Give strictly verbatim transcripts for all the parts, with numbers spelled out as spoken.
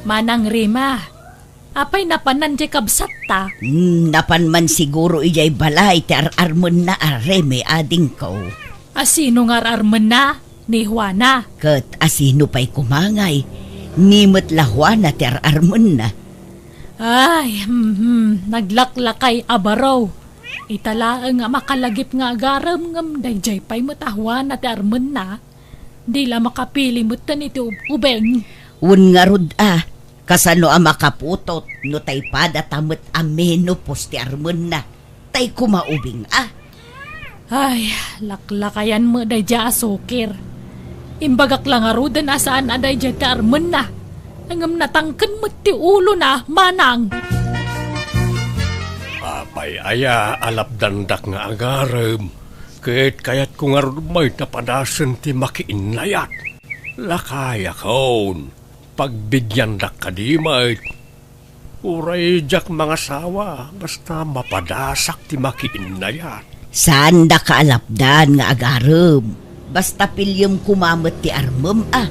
Manang Rima, apay napanan diay kabsatta? Hmm, napan man siguro idiay balay ti ar-armenna a Remi, adingko. A sino nga ar-armenna? Ni Juana. Ket a sino pay koma ngay? Ni met la Juana ti ar-armenna. Ay, mhm, naglaklakay a baro. Ita laeng a makalagip nga agarem ngem daydiay pay met a Juana ti armenna. Di la makapili metten iti ub-, ubing. Wen ngarud a, kasano a makaputot no tay padata met a menopause ti armenna? Tay koma ubing a. Ay, laklakayan met daydiay a sukir. Imbagak la ngaruden a saan a daydiay ti armenna. Ngem natangken met ti ulona, manang. Apay aya a lapdandak nga agarem, ket kayatko ngarud met a padasen ti makiinnayat. Lakayakon, pagbigiandak kadi met. Uray diak mangasawa, basta mapadasak ti makiinnayat. Saandak a lapdan nga agarem. Basta piliem koma met ti armem a.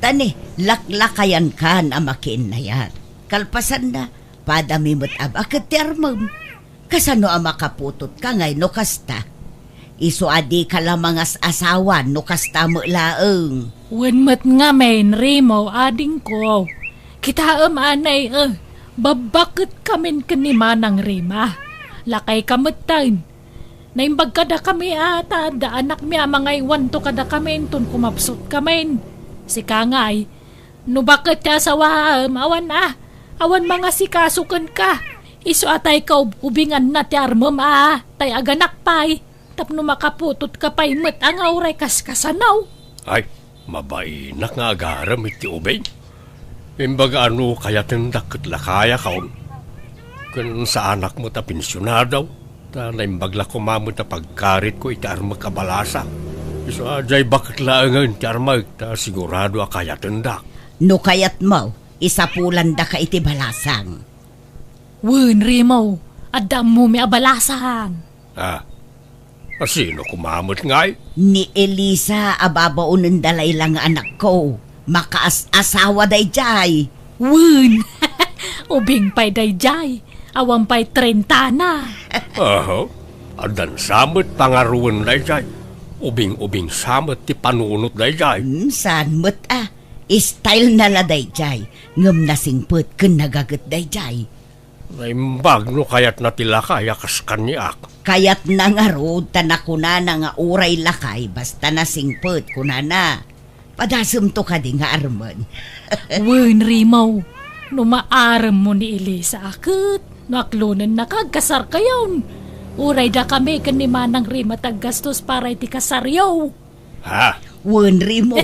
Ta ni, laklakayankan a makiinnayat. Kalpasanna, padami met a baket ti armem. Kasano a makaputotka ngay no kasta? Isu a dika la mangas-asawa no kasta met laeng. Wen met ngamin, Remo, adingko. Kitaem anay, eh, babbaketkamin ken ni Manang Rima. Lakayka metten. Naimbag kadakami a ta adda anakmi a mangaywanto kadakami inton kumapsutkamin. Sika ngay, no baket ti asawaem, awan a, awan mangasikaso kenka. Isu a tay kaub-ubinganna ti armem a, tay aganak pay, tapno makaputotka pay met a nga uray kaskasano. Ay, mabainak nga agarem iti ubing. Imbaga a no kayatendak ket lakayakon. Ken saanak met a pensionado, ta naimbag la koma met a pagkaritko iti armek a balasa. Isu a diay baket laengen ti armek, ta sigurado a kayatendak. No kayatmo, isapulandaka iti balasang. Wen, Remo, adda ammomi a balasang. Ah, a sino koma met ngay? Ni Elisa a babaonenda layla nga anakko. Makaas-asawa daydiay. Wen, ubing pay daydiay. Awan pay trentana. Aha, addan sa met pangaruwen daydiay. Ubing-ubing sa met ti panunot daydiay. Hmm, saan met a. Style na la daydiay. Ngem nasingpet ken nagaget daydiay. Naimbag no kayatna ti lakay a kas kaniak. Kayatna ngarud ta nakunana nga uray lakay basta nasingpet, kunana. Padasemto kadi nga armen. Wen, Remo, no maaremmo ni Elisa a ket no aklonennaka agkasarkayon. Uray dakami ken ni Manang Rima ti aggastos para iti kasaryo. Ha? Wen, Remo,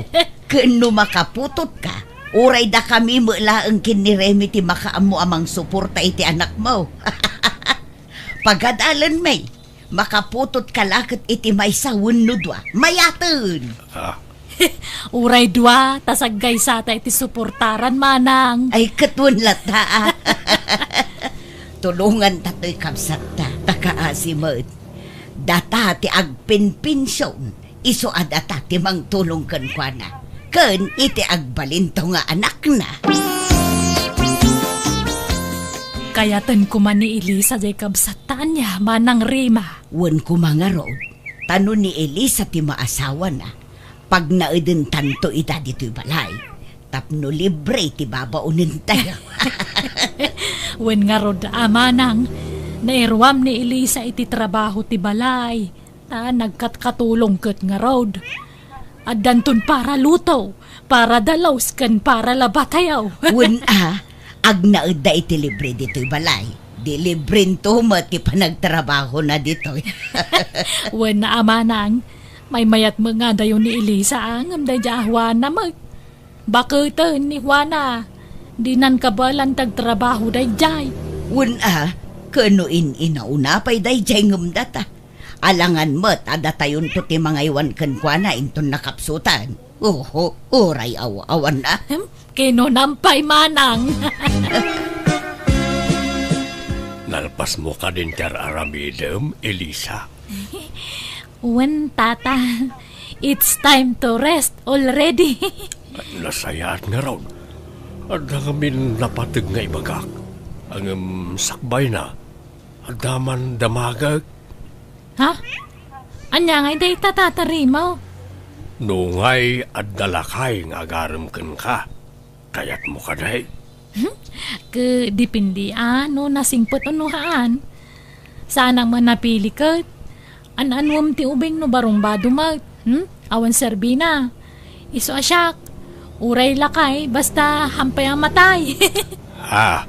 ken no makaputotka, uray dakami met laeng ken ni Remi ti makaammo a mangsuporta iti anakmo. Pagadalenmi, makaputotka la ket iti maysa wenno dua. Mayaten! Ah. Uray dua, ta saggaysata iti suportaran, manang. Ay, ket wen latta, a. Tulonganta toy kabsatta, ta kaasi met. Data ti agpenpension, isu a data ti mangtulong kenkuana, ken iti agbalinto nga anakna. Kayaten koma ni Elisa diay kabsatta, ania, Manang Rima. Wen koma ngarud, ta no ni Elisa ti maasawana, pagnaedentanto ida ditoy balay, tapno libre ti babaonentayo. Wen ngarud a, manang, nairuam ni Elisa iti trabaho ti balay, ta nagkatkatulong ket ngarud. Addanton para luto, para dalus, ken para labatayo. Wen a, agnaedda iti libre ditoy balay. Di librento met ti panagtrabahona ditoy. Wen a, manang, maymayat met nga adayo ni Elisa, a, ngem daydiay a Juana met. Baketen ni Juana, dinan kabaelan ti agtrabaho daydiay. Wen a, ken no in-inauna pay daydiay ngem data. Alangan met a datayonto ti mangaywan kenkuana inton nakapsutan. Oho, uray aw-awan a. Hmm? Kinunam pay, manang. Nalpasmo kadin ti ar-aramidem, Elisa? Wen, tata. It's time to rest already. Nasayaat ngarud. Adda ngamin napateg nga ibagak, ngem sakbayna, adda man damagek. Ha? Ania ngay dayta, Tata Rimaw? No ngay adda lakay nga agarem kenka, kayatmo kadi? Hmm? Ket depende a no nasingpet wenno haan. Saanak met napili ket. An-anuem ti ubing no barumbado met, hmm? Awan serbina. Isu a siak, uray lakay, basta hampay a matay. Ah.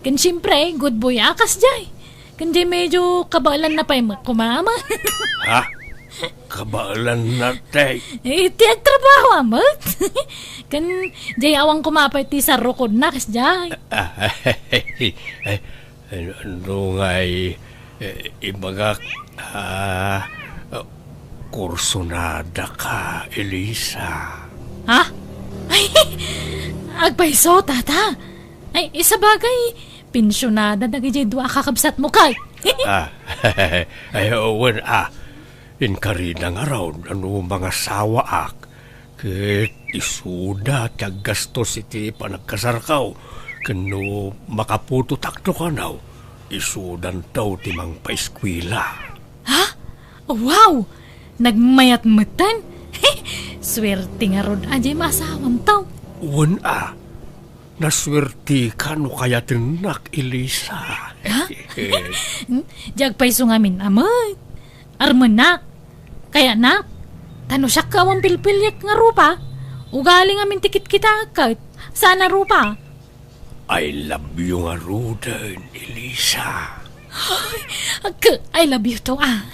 Ken siempre, good boy a kasdiay. Ken diay medyo kabaelanna pay met koma, ama. Ha? Kabaelanna, tay? Eh, ti agtrabaho a met. Ken diay awan koma pay ti sarrukodna kasdiay. Ah, eh, no ngay, eh, ibagak, ah, kursunada ka, Elisa. Ha? Ay, agpayso, tata. Ay, isabagay, pensionada dagidiay dua a kakabsatmo kay. Ah, ay, wen, ah, inkarida ngarud a no mangasawaak, ket isuda ti aggastos iti panagkasarko, ken no makaputotakto kano, isudanto ti mangpaeskuela. Ha? Wow! Nagmayat metten? Suerte ngarud a diay maasawam, taw. Wen a, nasuerteka no kayatennak, Elisa. Ha? Hmm? Diay agpayso ngamin a met. Armennak, kayatnak, ta no siak ket awan pilpiliek nga rupa, ugali ngamin ti kitkitaek ket saan a rupa. I love you ngaruden, Elisa. Ay, ket I love you too, ah.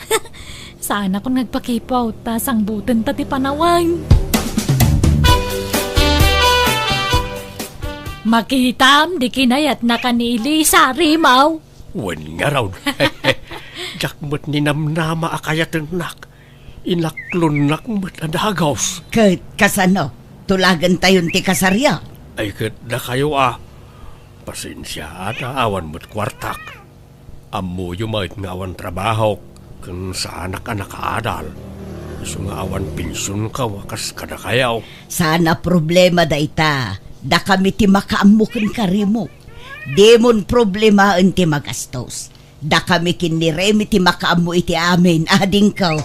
Saanakon nga agpakipot ta sangbutenta ti panawen. Makitam di kinayatnaka ni Elisa, Rimaw. Wen ngarud. Diak met ninamnama a kayatennak. Inaklonnak met a dagus. Ket kasano? Tulagentayon ti kasaryo? Ay, ket dakayo a. Pasensiaak ta awan met kuartak. Ammoyo met nga awan trabahok, ken saanak a nakaadal. Isu nga awan pensionko a kas kadakayo. Saan a problema dayta. Dakami ti makaammo ken karimo. Dimon problemaen ti magastos. Dakami ken ni Remy ti makaammo iti amin, adingko.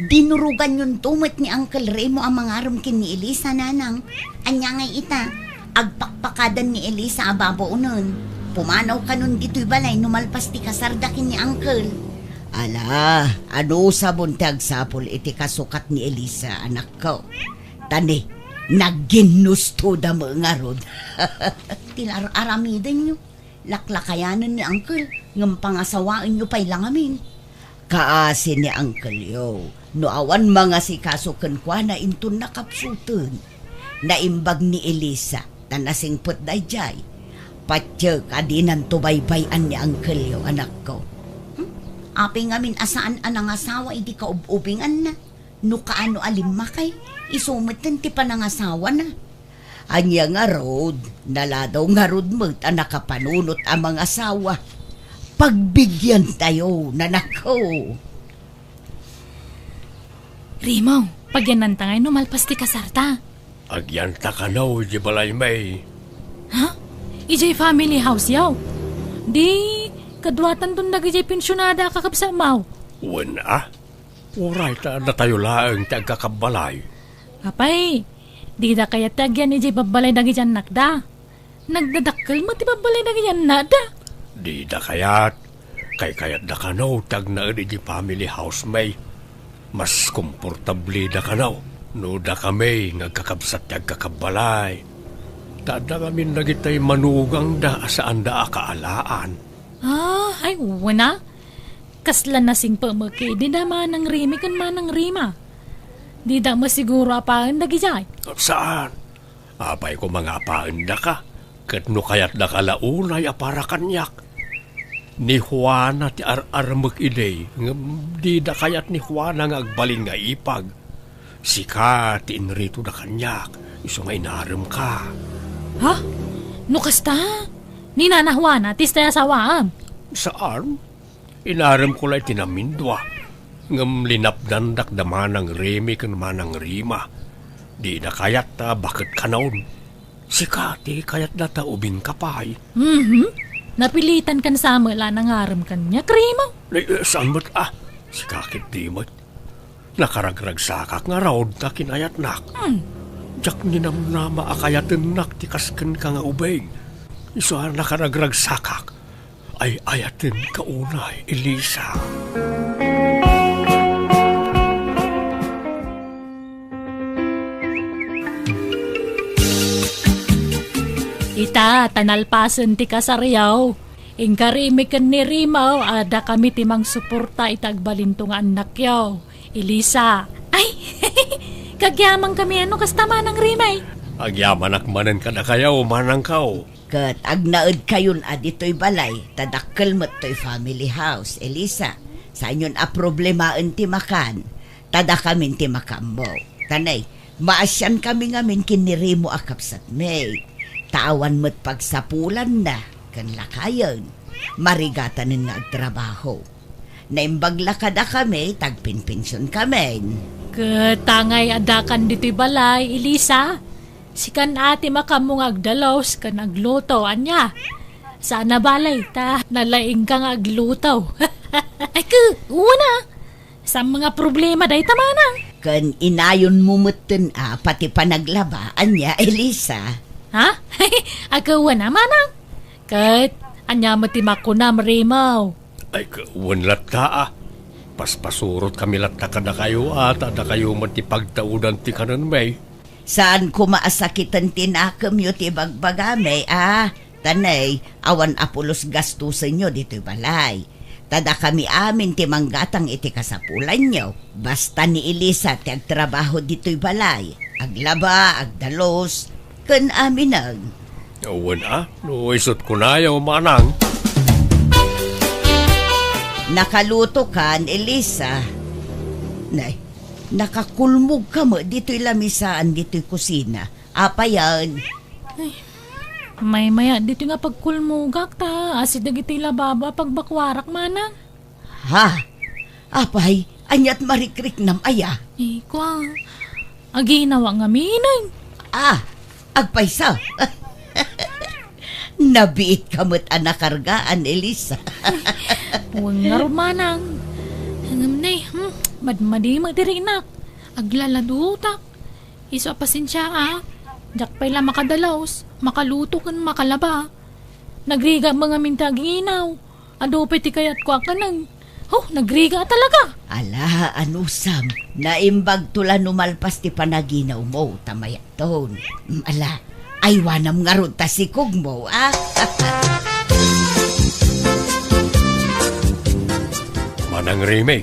Dinuroganyonto met ni Uncle Remo a mangarem ken ni Elisa, nanang. Ania ngay ita, agpakpakadan ni Elisa a babaonen. Pumanaw kanon ditoy balay no malpas ti kasarda ken ni Uncle. Ala, anusabon ti agsapul iti kasukat ni Elisa, anakko. Ta ni, nagginnustoda met ngarud. Ti ar-aramidenyo, laklakayanen ni Uncle, ngem pangasawaenyo pay la ngamin. Kaasi ni Uncleyo, no awan mangasikaso kenkuana inton nakapsuten. Naimbag ni Elisa, ta nasingpet daydiay. Patiek a dinanto baybay-an ni Uncleyo, anakko. Hmm? Apay ngamin a saan a nangasawa idi kaub-ubinganna? No kaano a limmakay, isu metten ti panangasawana. Ania ngarud, naladaw ngarud met a nakapanunot a mangasawa. Pagbigyantayo, nanakko. Remo, pagyannanta ngay no malpas ti kasarta. Agyanta kano idiay balaymi. Ha? Idiay family house-yo? Di, kaduatanton dagidiay pensionada a kakabsatmo. Wen a? Uray ta datayo laeng ti agkakabbalay. Apay, dida kayat ti agyan idiay babbalay dagidiay annakda. Nagdadakkel met ti babbalay dagidiay annakda. Dida kayat, kaykayatda kano ti agnaed idiay family house-mi. Mas komportableda kano no dakami nga agkakabsat ti agkakabbalay. Ta adda ngamin dagitay manugangda a saanda a kaalaan. Ah, ay, wen a. Kasla nasingpet met idi da Manang Remy ken Manang Rema. Dida met siguro apaen dagidiay. Saan? Apay koma nga apaendaka, ket no kayatdaka la unay a para kaniak. Ni Juana ti ar-armek idi, ngem dida kayat ni Juana nga agbalin nga ipag. Sika ti inritoda kaniak, isu nga inaremka. Ha? No kasta, ni Nana Juana ti isu ti asawaem? Saan? Inaremko la iti namindua, ngem linapdandak da Manang Remy ken Manang Rema. Dina kayat ta baket kanon. Sika ti kayatda ta ubingka pay. Mhm. Napilitan kan Samuel a nangarem kaniak, Remo. Ay, eh, saan met a? Sika ket di met. Nakaragragsakak ngarud ta kinayatnak. Hmm. Diak ninamnama a kayatennak ti kas kenka nga ubing. Isu a nakaragragsakak. Ay-ayatenka unay, Elisa. Ita, ta nalpasen ti kasaryo. Inka Remi ken ni Remo, adda kami ti mangsuporta iti agbalinto nga annakyo, Elisa. Ay, kagyamankami a no kasta, Manang Remi. Agyamanak manen kadakayo, manangko. Ket agnaedkayon a ditoy balay, ta dakkel met toy family house, Elisa. Saanyon a problemaen ti makan, ta dakamin ti makaammo. Tanay, maasiankami ngamin ken ni Remo a kabsatmi. Ta awan met pagsapulanna ken lakayen. Marigatanen nga agtrabaho. Naimbag la kadakami, tagpenpensionkamin. Ket tangay addakan ditoy balay, Elisa. Sikan a ti makaammo nga agdalus ken agluto, ania? Saan a bale, ta nalaingka nga agluto. Ay, ke, wen a. Saan nga problema dayta, manang? Ken inayonmo metten a pati panaglaba, ania, Elisa? Ha? Ay, ke, wen a, manang. Ket, ania met ti makunam, Remo? Ay, ke, wen latta a. Paspasurotkami latta kadakayo a, ta dakayo met ti pagtaudan ti kanenmi. Saan koma a sakiten ti nakemyo ti bagbagami a, tanay, awan a pulos gastusenyo ditoy balay. Ta dakami amin ti manggatang iti kasapulanyo. Basta ni Elisa ti agtrabaho ditoy balay, aglaba, agdalus, ken aminen. Wen a, no isut' kunayo, manang. Nakalutokan, Elisa. Nay, nakakulmogka met ditoy lamisaan ditoy kusina. Apayen? Ay, maymayat ditoy nga pagkulmogak ta asideg iti lababo a pagbakuarak, manang. Ha? Apay, aniat marikriknam aya? Ikua, aginawa ngamin. Ah, agpayso. Nabiitka met a nakargaan, Elisa. Wen ngarud, manang. Ngem ne, hmm, madmadi met ti rinak. Aglaladutak. Isu a pasensia a. Diak pay la makadalus, makaluto ken makalaba. Nagrigat met ngamin ti aginaw. Adu pay ti kayatko a kanen. Huh, nagrigat talaga. Ala, anusam, naimbagto la no malpas ti panaginawmo, ta mayatton. Mm, ala, aywanam ngarud ta sikogmo, a? Manang Remi,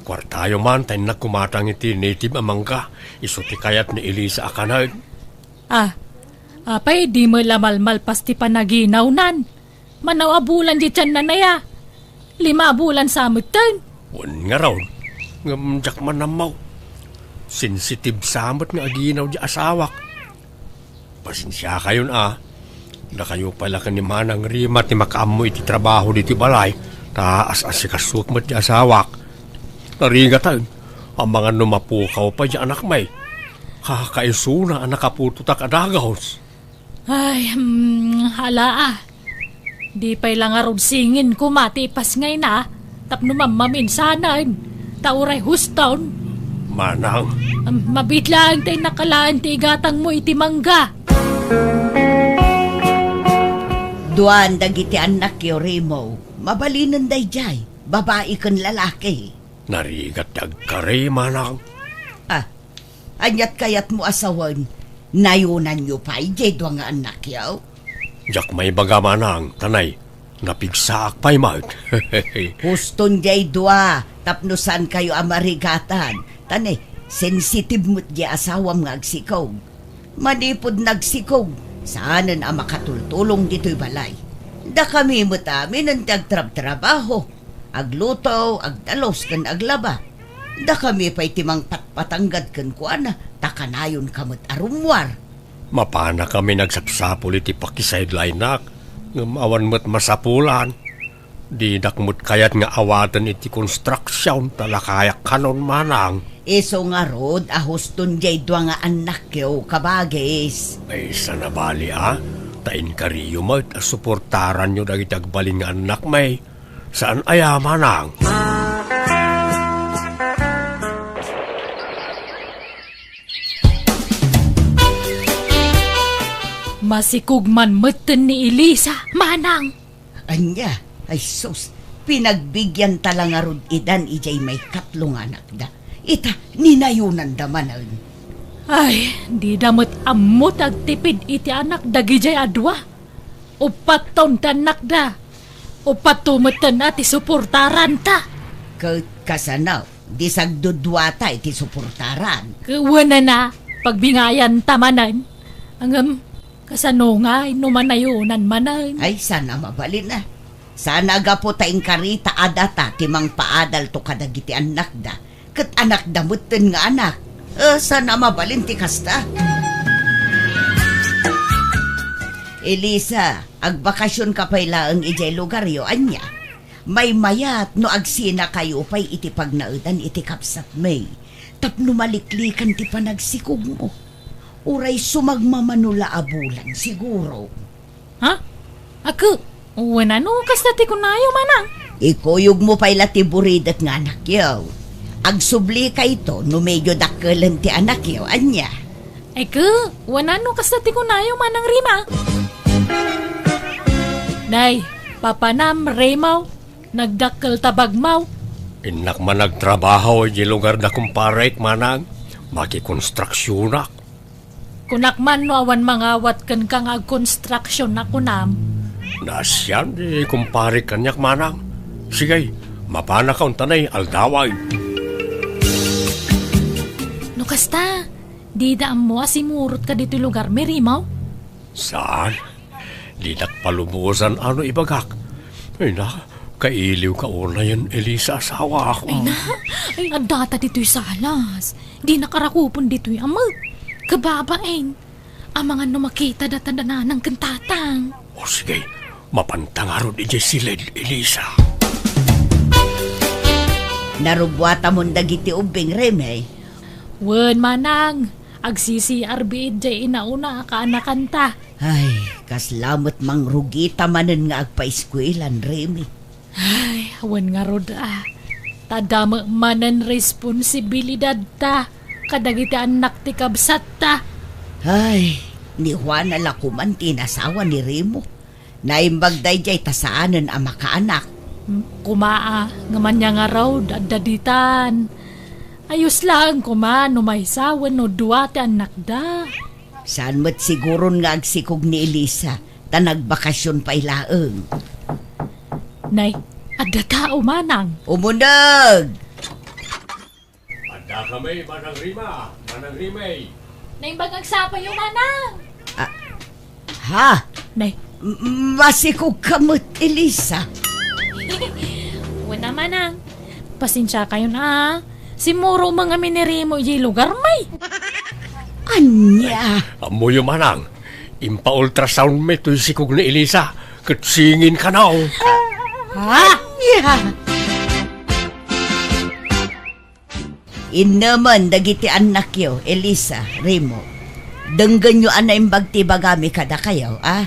kuartayo man ta innak kumatang iti native a mangga, isu ti kayat ni Elisa a kanen. Ah, apay, di met la malmalpas ti panaginawnan? Manaw a bulan di tianna aya? Lima a bulan sa metten? Wen ngarud, ngem diak man ammo. Sensitive sa met nga aginaw di asawak. Pasensiakayon a. Dakayo pay la ken ni Manang Remi ti makaammo iti trabaho ditoy balay, ta as-asikasuek met ti asawak. Narigaten, amangan no mapukaw pay di anakmi. Kakaisuna a nakaputotak a dagus. Ay, hmm, ala a. Di pay la ngarud singin koma ti ipasngayna tapno mammaminsanen, ta uray huston. Manang. Am, mabiit laeng ta innak alaen ti igatangmo iti mangga. Duan dagiti annakyo, Remo. Mabalinen daydiay, babai ken lalaki. Narigat ti agkari, manang. Ah, aniat kayatmo a sawen? Nayonanyo pay diay dua nga annakyo? Diak maibaga, manang, ta nay, napigsaak pay met. Huston diay dua, tapno saankayo a marigatan. Ta nay, sensitive met diay asawam nga agsikog. Manipud nagsikog, saanen a makatultulong ditoy balay. Dakami met aminen ti agtrabtrabaho, agluto, agdalus ken aglaba. Dakami pay ti mangpatpatanggad kenkuana, ta kanayonka met a rummuar. Mapanakami nagsapsapul iti pakisideline-nak, ngem awan met masapulan. Dinak met kayat nga awaten iti construction, ta lakayak kanon, manang. Isu ngarud a huston jay dua nga annakyo, kabagis. Ay, saan a bali, a? Ta inkariyo met a suportaranyo dagiti agbalin nga annakmi. Saan aya, manang? Masikog man metten ni Elisa, manang. Ania? Ay sus, pinagbigyan ta la ngarud idan idiay maikatlo nga anakda. Ita, ninayonanda manen. Ay, dida met ammo ti agtipid iti anak dagidiay a dua. Uppat ton ti annakda. Uppat to metten a ti suportaranta. Ket kasano, di sagduduata iti suportaran? Ket wenana, pagbingayanta manen. Ngem, kasano ngay no manayonan manen? Ay, saan a mabalin a. Saan a gapu ta inkarita a data ti mangpaadalto kadagiti annakda, ket anakda metten nga anak. Eh, saan a mabalin ti kasta? Elisa, agbakasionka pay laeng idiay lugaryo, ania? Maymayat no agsinakayo pay iti pagnaedan iti kabsatmi, tapno maliklikan ti panagsikogmo. Uray sumagmamano la a bulan, siguro. Ha? Ket, wenno kasta ti kunayo, manang? Ikuyogmo pay la ti buridet nga anakyo. Agsublika ito no medyo dakkelen ti anakyo, ania? Ket, wenno kasta ti kunayo, manang Rima? Nay, papanam, Rimaw. Nagdakkel ta bagmaw. Innak man agtrabaho idiay lugar da kumparek, manang. Makikonstruksionak. Kunak man no awan mangawat kenka nga agkonstruksion a kunam. Naasian ti kumparek kaniak, manang. Sige, mapanaka untanay aldawan. No kasta, dida ammo a simurotka ditoy lugarmi, Rimaw? Saan? Dinak palubosan a no ibagak. Ay na, kailiwka unayen, Elisa, asawak. Ay na, ay, addata ditoy salas. Dinak arakupen ditoy a met. Kababain. Amangan no makita data da nanang ken tatang. O sige, mapanta ngarud idiay siled, Elisa. Narubbuatamon dagiti ubbing, Reme? Wen, manang. Agsisi-R B idiay inauna a kaanakanta. Ay, kasla met mangrugita manen nga agpaeskuelan, Remi. Ay, wen ngarud a. Ta dame manen responsibilidadta kadagiti annak ti kabsatta. Ay, ni Juana la koman ti inasawa ni Remo. Naimbag daydiay ta saanen a makaanak. Mm, koma a, ngem ania ngarud, adda ditan. Ayos laeng koma no maysa wenno dua ti annakda. Saan met siguron nga agsikog ni Elisa, ta nagbakasyon pay laeng. Nay, adda tao, manang. Umuneg! Adda kami, Manang Rima, Manang Rimay. Naimbag agsapayo, manang. Ah, ha? Nay. M-, masikog ka met, Elisa. Wen a, manang. Pasensiakayon a. Simmuro man ngamin ni Remo idiay lugarmi. Ania? Ammoyo, manang. Impa-ultrasound mi toy sikog ni Elisa, ket singin kano. Ha? Ania? Innemen dagiti annakyo, Elisa, Remo. Denggenyo a naimbag ti ibagami kadakayo, a?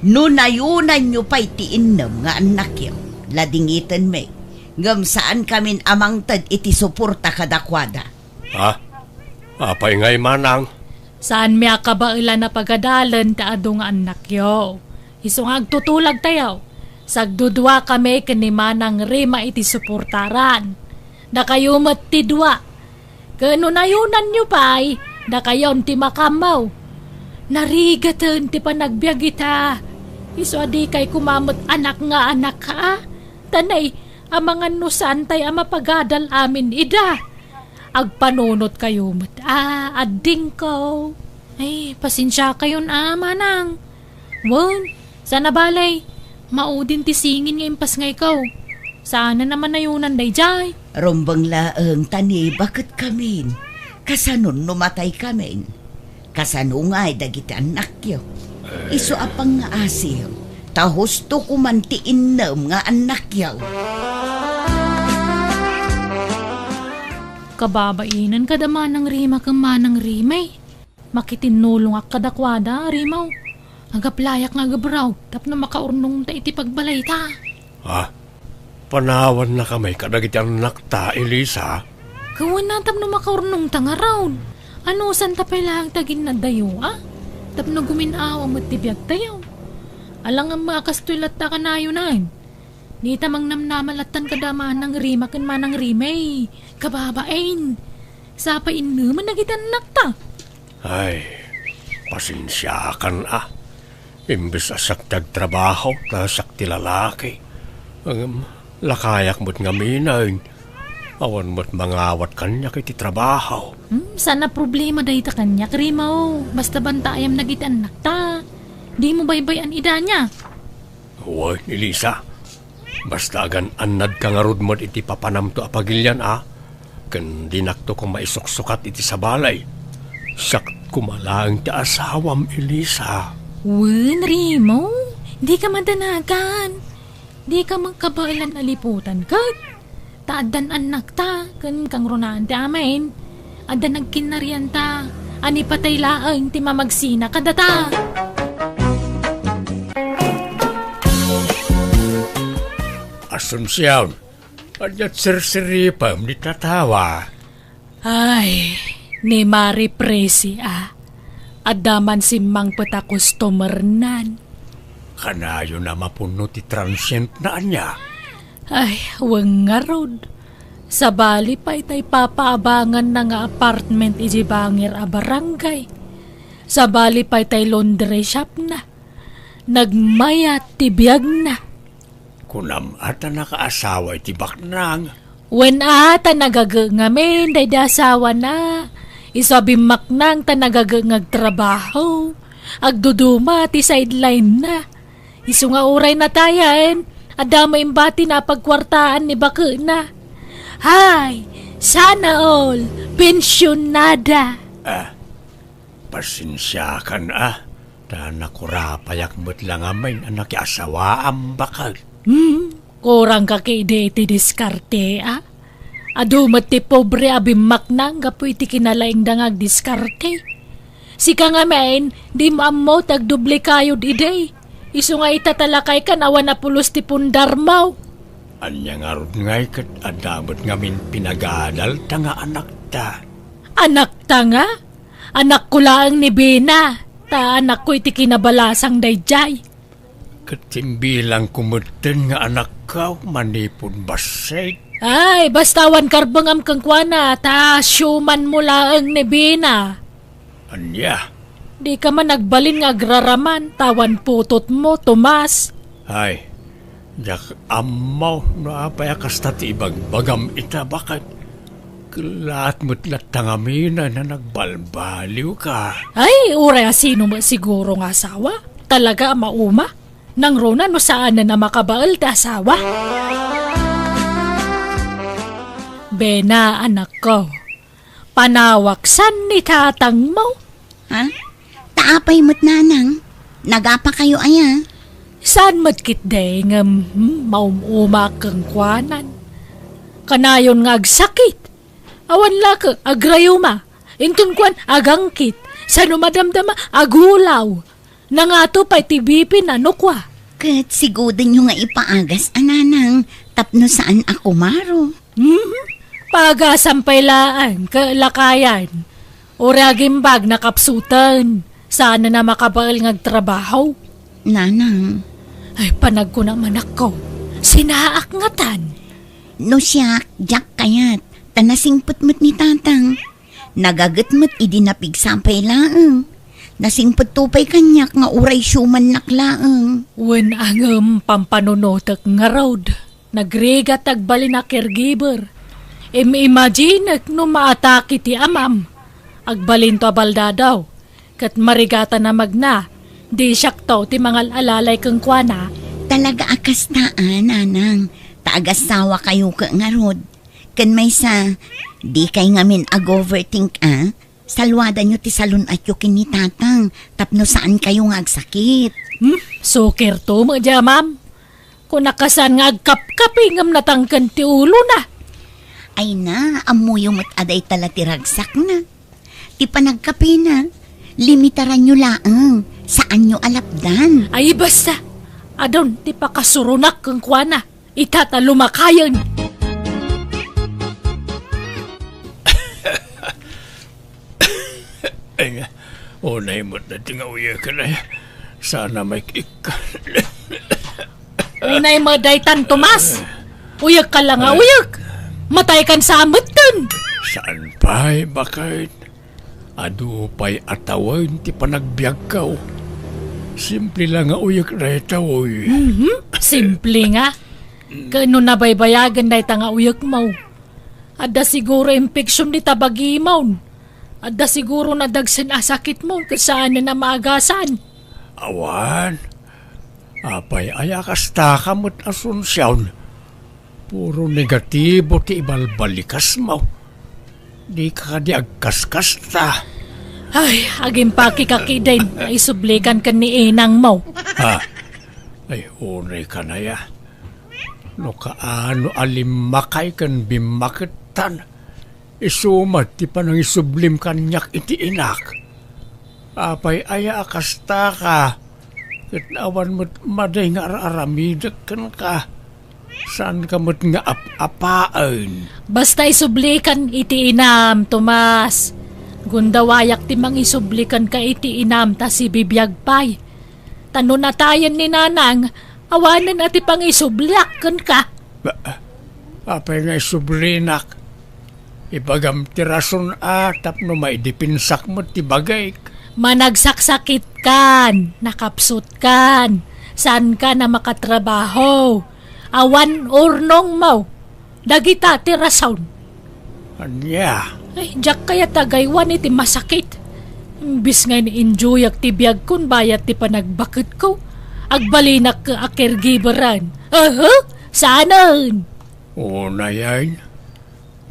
No nayonanyo pay ti innem nga annakyo, ladingitenmi. Ngem saankamin a mangted iti suporta kadakuada. Ha? Apay ngay, manang? Saanmi a kabaelan a pagadalen ti adu nga annakyo. Isu nga agtutulagtayo, sagdudua kami ken ni Manang Rima iti suportaran. Dakayo met ti dua. Ken no nayonanyo pay, dakayon ti makammo. Narigaten ti panagbiag ita. Isu a dikay koma met anak nga anak, a? Ta nay, amangan no saantay a mapagadal amin ida. Agpanunotkayo met a, addingko. Ay, pasensiakayon a, manang. Wen, saan a bale, maudin ti singin nga impasngayko. Saanen a manayonan daydiay. Rumbeng laeng ta ni baketkamin. Kasanon no mataykamin? Kasano ngay dagiti annakyo? Isu a pangngaasiyo, ta husto koman ti innem nga annakyo. Kababainen kada Manang Rima ken Manang Rimay. Makitinulongak kadakuada, Rimaw. Agaplayak nga agabraw tapno makaurnongta iti pagbalayta. Ah, panawannaka met kadagiti annakta, Elisa? Kawana tapno makaurnongta ngarud. Anusanta pay laeng ti aginnadayo, a? Tapno gumin-aw met ti biagtayo. Alangan met a kastoy latta kanayonan. Dita mangnamnama lattan kada Manang Rima ken Manang Rimay. Kababain. Sapay innemen dagiti annakta. Ay, pasensiakan a. Imbes a siak ti agtrabaho, ta siak ti lalaki. Ngem, lakayak met ngamin. Awan met mangawat kaniak iti trabaho. Hmm, saan a problema dayta kaniak, Rimaw. Basta bantaayam dagiti annakta. Dimo baybay-an idana. Wen, Elisa. Basta agan-annadka ngarud met iti papanamto a pagilian a, ken dinakto koma isuksukat iti sabali. Siak koma laeng ti asawam, Elisa. Wen, Rimaw, dika madanagan. Dika met kabaelan a liputan ket. Ta addan annakta, ken kangrunaan ti amin. Adda nagkinnarianta, a ni patay laeng ti mamagsina kadata. Asuncion, ania ti sirsiripem dita tawa? Ay, ni Mari Presi a. Adda man simmangpet a customernan. Kanayon a mapunno ti transientna ania? Ay, wen ngarud. Sabali pay tay papaabanganna nga apartment iti bangir a barangay. Sabali pay tay laundry shopna. Nagmayat ti biagna. Kunam a ta nakaasawa iti baknang? Wen a, ta nagaget ngamin daydi asawana. Isu a bimmaknang ta nagaget nga agtrabaho. Agduduma ti sideline-na. Isu nga uray natayen, adda met imbatina a pagkuartaan ni baketna. Hay, sana all, pensionada. Ah, pasensiakan a, ta nakurapayak met la ngamin a nakiasawaam baket. Hmm, kurangka ketdi iti diskarte a? Adu met ti pobre a bimmaknang gapu iti kinalaingda nga agdiskarte. Sika ngamin, dimo ammo ti agdublikayod idi. Isu nga ita ta lakaykan awan a pulos ti pundarmo. Ania ngarud ngay ket adda met ngamin pinagadalta nga anakta? Anakta nga? Anakko laeng ni Bena, ta anakko iti kinabalasang daydiay. Ket imbilangko metten nga anakko manipud bassit. Ay, basta awan karbengam kenkuana, ta siumanmo laeng ni Bena. Ania? Dika man agbalin nga agraraman, ta awan putotmo, Tomas. Ay, diak ammo no apay a kasta ti ibagbagam ita, baket. Kellaat met latta ngamin a nagbalbaliwka. Ay, uray a sino met siguro nga asawa? Talaga a mauma? Nangruna no saanen a makabael ti asawa? Bena, anakko. Panawak san ni tatangmo? Ha? Ta apay met, nanang? Nagapakayo aya? Saan met ketdi ngem, hmm, maum-umaak kenkuanan. Kanayon nga agsakit. Awan la ket agrayuma. Inton kuan, agangkit. Sano madamdama, agulaw. Nangato pay ti B P na no kua. Ket sigudenyo nga ipaagas a, nanang, tapno saan a kumaro. Hmm? Paagasam pay laeng, ket lakayan. Uray agimbag nakapsuten. Saan a makabael nga agtrabaho. Nanang. Ay, panagkuna manakko. Sinaak ngatan. No siak, diak kayat. Ta nasingpet met ni tatang. Nagaget met idi napigsa pay laeng. Nasingpetto pay kaniak nga uray siumannak laeng. Wen a ngem pampanunotek ngarud. Nagrigat ti agbalin a caregiver. Im-imaginek no maatake ti amam. Agbalinto a baldadaw. Ket marigatan a magna. Di siakto ti mangal-alalay kenkuana. Talaga a kasta a, nanang. Ta agasawakayo ket ngarud. Ken maysa, dikay ngamin ag-overthink a. Saluadanyo ti salun-atyo ken ni tatang tapno saankayo nga agsakit. Hmm, sukirto met diay amam. Kunak a saan nga agkapkapi ngem natangken ti ulona. Ay na, ammoyo met a dayta la ti ragsakna. Ti panagkapena, limitaranyo laeng, saanyo a lapdan. Ay, basta. Adun ti pakasuronak kenkuana. Ita ta lumakayen. Ay nga, unay met dayta nga uyek, ay. Sana may kik-, Unay met daytan, Tomas. Uyek ka la nga uyek. Matay kan sa ametten. Saan pay, baket? Adu pay a tawen ti panagbiagko. Simple la nga uyek dayta, oy. Mhm. Simple nga. Ken no nabaybayagen dayta nga uyekmo, adda siguro infection dita bagimon. Adda siguro nadagsen a sakitmo ket saanen a maagasan. Awan. Apay aya kasta ka met, Asuncion? Puro negatibo ti ibalbalikasmo. Dika kadi agkaskasta. Ay, agimpakek ketdin, naisublikan ken ni inangmo. Ha? Ay, unay ka na ya. No kaano a limmakay ken bimmakettan, isu met ti panangisublim kaniak iti inak. Apay aya a kasta ka, ket awan met madi nga ar-aramidek kenka. Saan ka met nga ap-apaen. Basta isublikan iti inam, Tomas. Gundawayak ti mangisubli kenka iti inam ta sibibiag pay. Ta no natayen ni Nanang, awanen a ti pangisubliak kenka. Ba, apay nga isublinak? Ibagam ti rason a tapno maidepensak met ti bagik. Managsaksakitkan, nakapsutkan, saankan a makatrabaho. Awan urnongmo. Dagita ti rason. Ania? Ay, diak kayat agaywan iti masakit. Imbis nga in-enjoyak ti biagkon bayat ti panagbaketko, agbalinak a caregiveran. Aha, saanen? Unayen,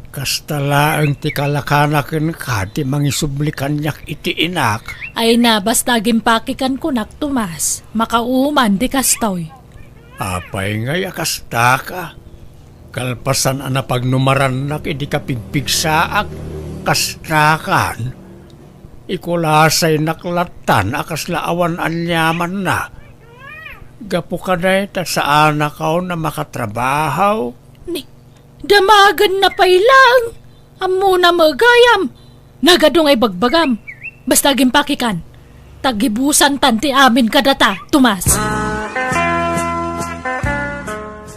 kasta laeng ti kalakana kenka ti mangisubli kaniak iti inak. Ay na, basta agimpakekan kunak, Tomas. Makauman ti kastoy. Apay ngay a kasta ka? Kalpasan a napagnumarannak idi kapigpigsaak, kasta kan? Ikulasaynak lattan a kasla awan aniamanna. Gapu kadayta, saanakon a makatrabaho. Ni, damagenna pay laeng. Ammona met gayam. Nagadu nga ibagbagam. Basta agimpakekan. Tagibusantan ti amin kadata, Tomas.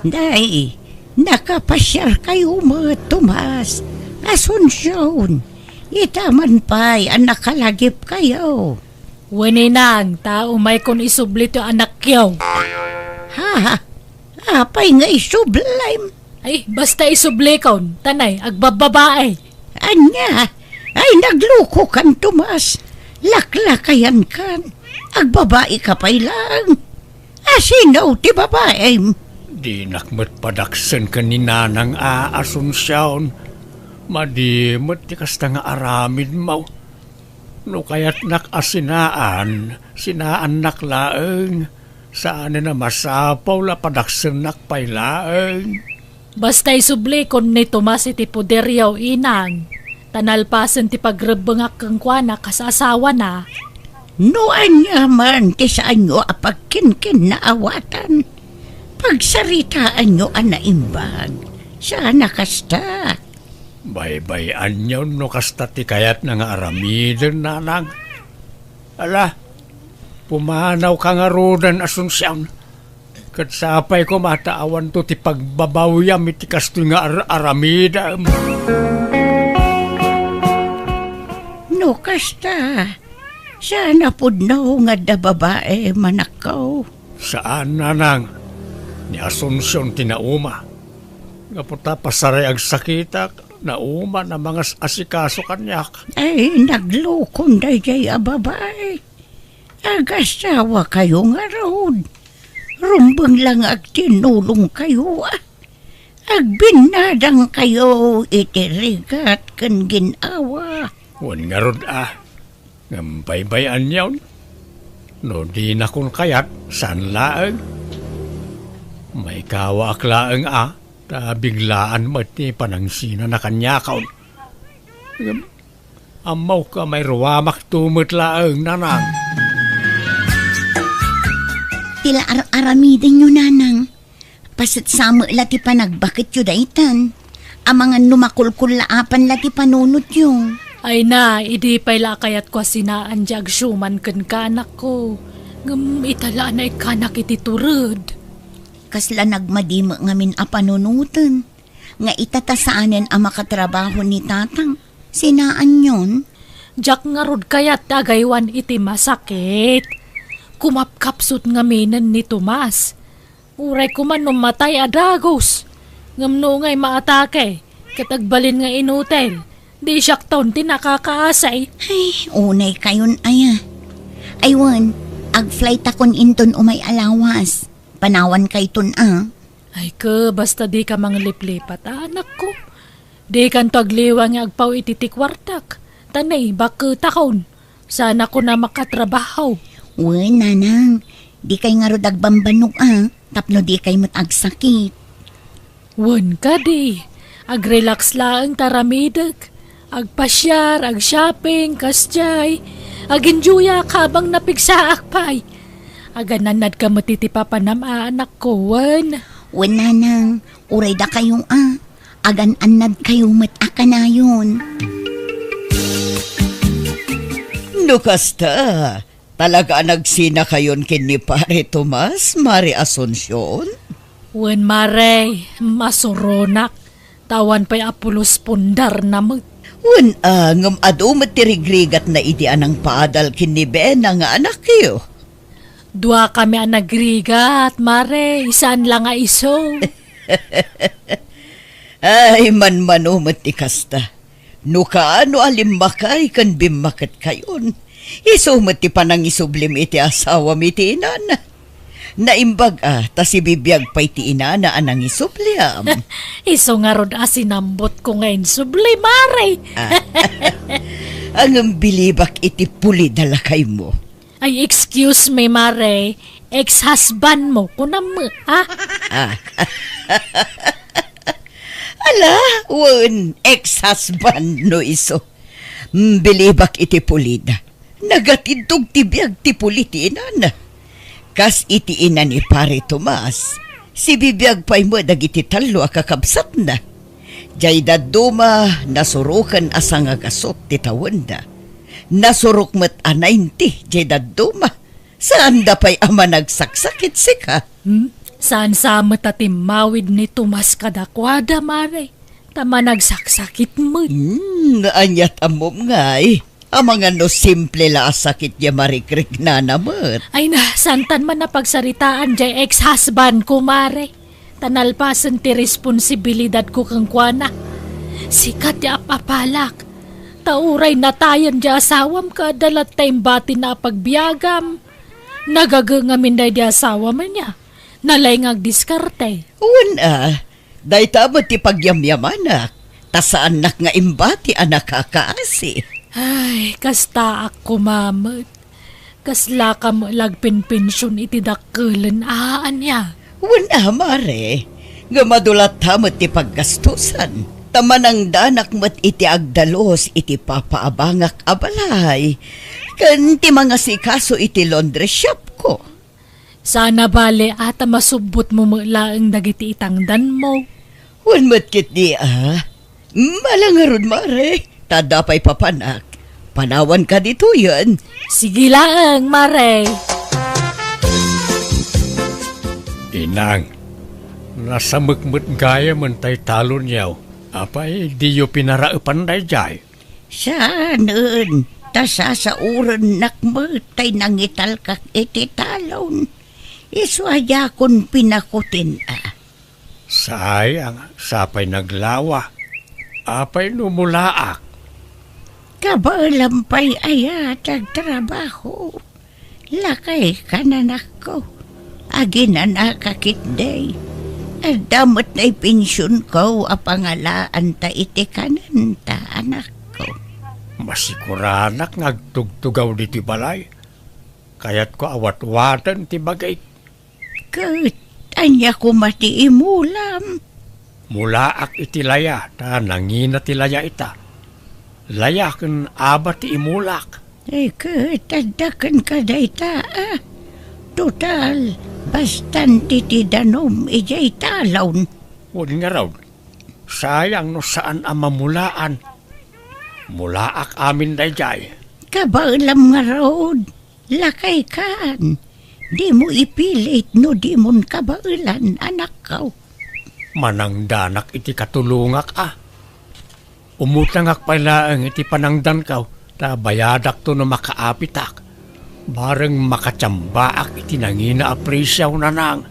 Nay, nakapasiarkayo met, Tomas. Asuncion, ita man pay a nakalagipkayo. Wen, inang, ta umaykon isubli ti anakyo. Ha? Apay nga isublim? Ay, basta isublikon, ta nay, agbabbabae. Ania? Ay, naglukokan, Tomas. Laklakayankan. Agbabaika pay laeng. Asino ti babaem? Dinak met padaksen ken ni Nanang a Asuncion. Madi met ti kasta nga aramidmo. No kayatnak a sinaan, sinaannak laeng. Saanen a masapul a padaksennak pay laeng. Basta isublikon ni Tomas iti poderyo, inang, ta nalpasen ti pagrebbengak kenkuana kas asawana. No aniaman ti saanyo a pagkinkinnaawatan, pagsaritaanyo a naimbag. Saan a kasta. Baybay-anyon no kasta ti kayatna nga aramiden, Nanang. Ala, pumanawka ngaruden, Asuncion. Ket sapay koma ta awanto ti pagbabawyam iti kastoy nga ar-aramidem. No kasta, saan a pudno nga adda babaem, anakko? Saan, Nanang. Ni Asuncion ti nauma. Gapu ta pasaray agsakitak, nauman a mangas-asikaso kaniak. Ay, naglukon daydiay a babae. Agasawakayo ngarud. Rumbeng la nga agtinnulongkayo, a. Agbinnadangkayo iti rigat ken gin-awa. Wen ngarud, a. Ngem baybay-anyon. No dinakon kayat, saan laeng. Maikawaak laeng, a. Ta biglaan met ti panangsinana kaniakon. Ngem ammok a mairuamakto met laeng, Nanang. Ti la ar-aramidenyo, Nanang. Pasetsa met la ti panagbaketyo daytan. Amangan no makulkullaapan la ti panunotyo. Ay na, idi pay la a kayatko a sinaan ti agsuman kenka, anakko. Ngem ita la a naikkanak iti tured. Kasla nagmadi met ngamin a panunoten nga ita ta saanen a makatrabaho ni Tatang. Sinaanyon? Diak ngarud kayat ti agaywan iti masakit. Kumapkapsut ngaminen ni Tomas. Uray koma no matay a dagus. Ngem no ngay maatake, ket agbalin nga inutil, di siakton ti nakakaasi. Ay, unay kayon aya. Ay wen, ag-flight akon inton umay a lawas. Panawan kayton a. Ay ke, basta dika mangliplipat, a, anakko. Dikanto agliwa nga agpaw iti ti kuartak. Ta naibakketakon. Saanak a makatrabaho. Wen, Nanang. Dikay ngarud agbambannog a, tapno dikay met agsakit. Wen kadi, ag-relax laeng ta aramidek. Agpasiar, ag-shopping, kasdiay. Ag-enjoyak habang napigsaak pay. Agan-annadka met iti papanam a, anakko, wen? Wen, Nanang, uray dakayo a. Agan-annadkayo met a kanayon. No kasta, talaga a nagsinakayon ken ni Pare Tomas, Mare Asuncion? Wen, Mare, masuronak. Ta awan pay a pulos pundarna met. Wen a, ngem adu met ti rigrigatna idi a nangpaadal ken ni Bena nga anakyo. Duakami a nagrigat, Mare, saan la nga isu. Ay, manmano met ti kasta. No kaano a limmakay ken bimmaketkayon, isu met ti panangisublim iti asawam iti inana. Naimbag a ta sibibiag pay ti inana a nangisubliam. Isu ngarud a sinambotko nga insubli, Mare. Ah. Ngem bilibak iti pulid a lakaymo. Ay, excuse me, Mare. Ex-husbandmo, kunam, ha? Ah. Ala, wen, ex-husband no isu. Mm, bilibak iti pulida. Nagatiddog ti biag ti puli ti inana. Kas iti ina ni Pare Tomas, sibibiag pay met dagiti tallo a kakabsatna. Jay dadduma, nasuroken a sangagasut ti tawenda. Nasurok met a ninety jay dadduma. Saanda pay a managsaksakit sika. Hmm? Saan sa met a timmawid ni Tomas kadakuada, Mare? Ta managsaksakit met. Hmm, aniat ammom ngay? Amangan no simple la a sakit ya marikrignana met. Ay na, santan man a pagsaritaan jay ex-husband ko, Mare. Ta nalpasen ti responsibilidadko kenkuana. Sika ti ap-apalak. Ta uray natayen di asawam, kaadda latta imbatina a pagbiagam. Nagaga ngamin daydi asawam ania. Nalaing nga agdiskarte. Wen a, dayta met ti pagyamyamanak. Ta saannak nga imbati a nakakaasi. Ay, kastaak koma met. Kaslaka met la agpenpension iti dakkelen a ania? Wen a, Mare, ngem adu latta met ti paggastusan. Ta manangdanak met iti agdalus iti papaabangak a balay ken ti mangasikaso iti laundry shopko. Saan a bale a ta masubbotmo met laeng dagiti itangdanmo. Wen met ketdi a. Mala ngarud, Mare. Ta adda pay papanak. Panawanka ditoyen. Sige laeng, Mare. Inang, nasamek met gayamen tay talonyo. Apay, diyo pinaraepan daydiay? Saanen, ta sasaorennak met tay nangitalkak iti talon. Isu a diakon pinakutin a. Sayang, sapay naglawa. Apay no mulaak? Kabaelam pay aya ti agtrabaho. Lakay kananakko. Aginanaka ketdi. Adda met nay pensionko a pangalaanta iti kanenta, anakko. Masiguranak nga agtugtugaw ditoy balay. Kayatko a watwaten ti bagik. Ket ania koma ti imulam? Mulaak iti laya, ta nangina ti laya ita. Laya ken aba ti imulak. Ay, ket adda kenka dayta, a? Total, bastante ti danum idiay talon. Wen ngarud, sayang no saan a mamulaan. Mulaak amin daydiay. Kabaelam ngarud. Lakay kan, dimo ipilit no dimon kabaelan, anakko. Manangdanak iti katulongak, a. Umutangak pay laeng iti panangdanko, ta bayadakto no makaapitak. Bareng makatiambaak iti nangina a presyo, nanang.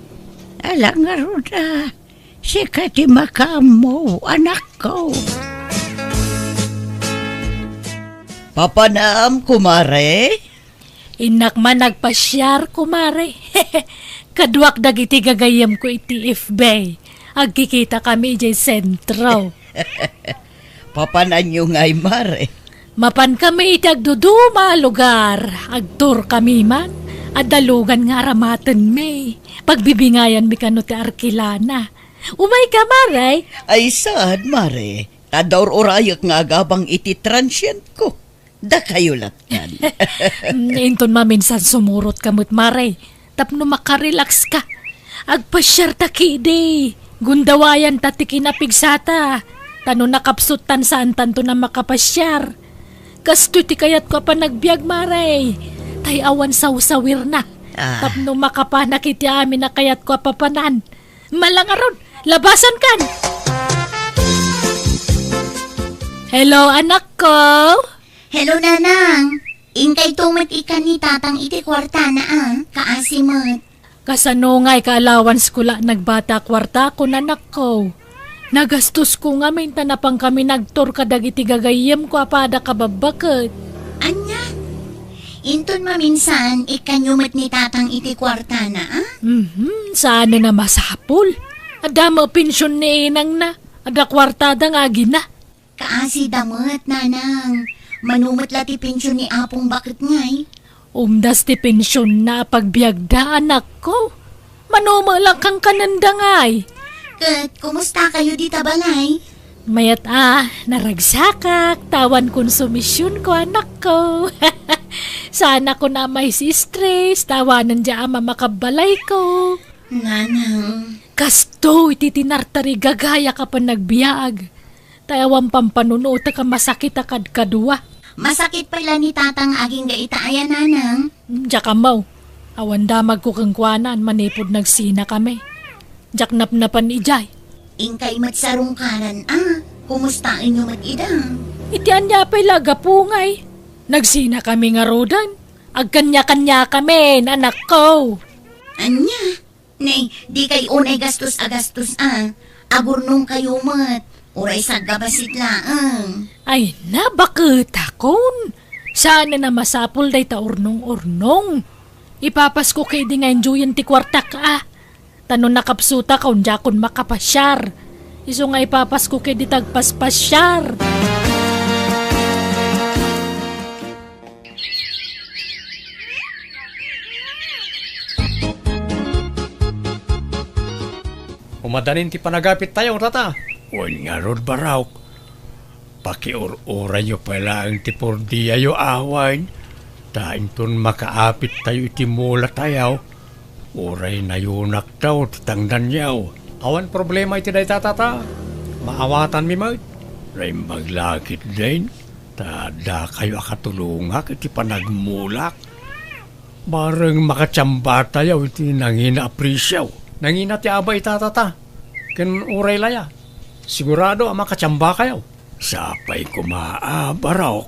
Ala ngarud, a. Sika ti makaammo, anakko. Papanam, kumare? Innak man agpasiar, kumare. Kaduak dagiti gagayyemko iti F B. Agkikitakami idiay sentro. Papananyo ngay, mare? Mapankami iti agduduma a lugar. Agtourkami man. Adda lugan nga aramatenmi. Pagbibingayanmi kano ti arkilana. Umayka, mare? Ay, saan, mare? Ta adda ur-urayek nga agabang iti transientko. Dakayo lattan. Mm, inton maminsan sumurotka met, mare, tapno makarelaxka. Agpasiarta ketdi. Gundawayanta ti kinapigsata. Ta no nakapsuttan, saantanto a makapasiar. Kastoy ti kayatko a panagbiag, mare. Tay awan sawsawirna. Ah. Tapno makapanak iti amin a kayatko a papanan. Malangarud, labasankan! Hello, anakko! Hello, nanang! Inkayto met ikkan ni tatang iti kuartana, a, kaasi met. Kasano ngay ka allowance ko la nagbata a kuartakon, anakko? Nagastosko ngamin ta napankami nagtour kadagiti gagayyemko a pada kababbaket. Ania? Inton maminsan, ikkanyo met ni tatang iti kuartana, a? Mhm, saan a masapul. Adda met pension ni inangna. Adda kuartada nga agina. Kaasida met, nanang. Mano met la ti pension ni apong baket ngay? Umdas ti pensionna a pagbiagda, anakko. Mano met la kankanenda ngay? Ket kumustakayo dita balay? Mayat a, naragsakak, ta awan konsumisionko, anakko. Saanakon a maisi-stress, ta awanen dia a mamakabbalayko. Nanang. Kastoy ti tinartarigagayak a panagbiag. Ta awan pampanunotek a masakit a kadkadua. Masakit pay la ni tatang agingga ita aya, nanang? Diak ammo. Awan damagko kenkuana manipud nagsinakami. Diak napnapan idiay. Inkay met sarungkaran a. Kumustaenyo met ida? Iti ania pay la a gapu ngay? Nagsinakami ngaruden. Agkaniakaniakamin, anakko. Ania? Nay, dikay unay gastos a gastos a. Agurnongkayo met. Uray saggabasit laeng. Ay, nabaketakon. Saan a masapul dayta urnong-urnong. Ipapasko ketdi nga enjoyen ti kuartak a. Ta no nakapsutakon, diakon makapasiar. Isu nga ipapasko ketdi ti agpaspasiar. Umadanin ti panagapittayo, tata. Wen ngarud, Barok. Pakiur-urayyo pay laeng ti pordiayo awan. Ta inton makaapittayo iti mulatayo, uray nayunaktayo ti tangdanyo. Awan problema iti dayta, tata. Maawatanmi met. Naimbag la ketdin. Ta dakayo a katulongak iti panagmulak. Bareng makatiambatayo iti nangina a presyo. Nangina ti aba ita, tata. Ken uray laya. Sigurado a makatiambakayo. Sapay koma a, Barok.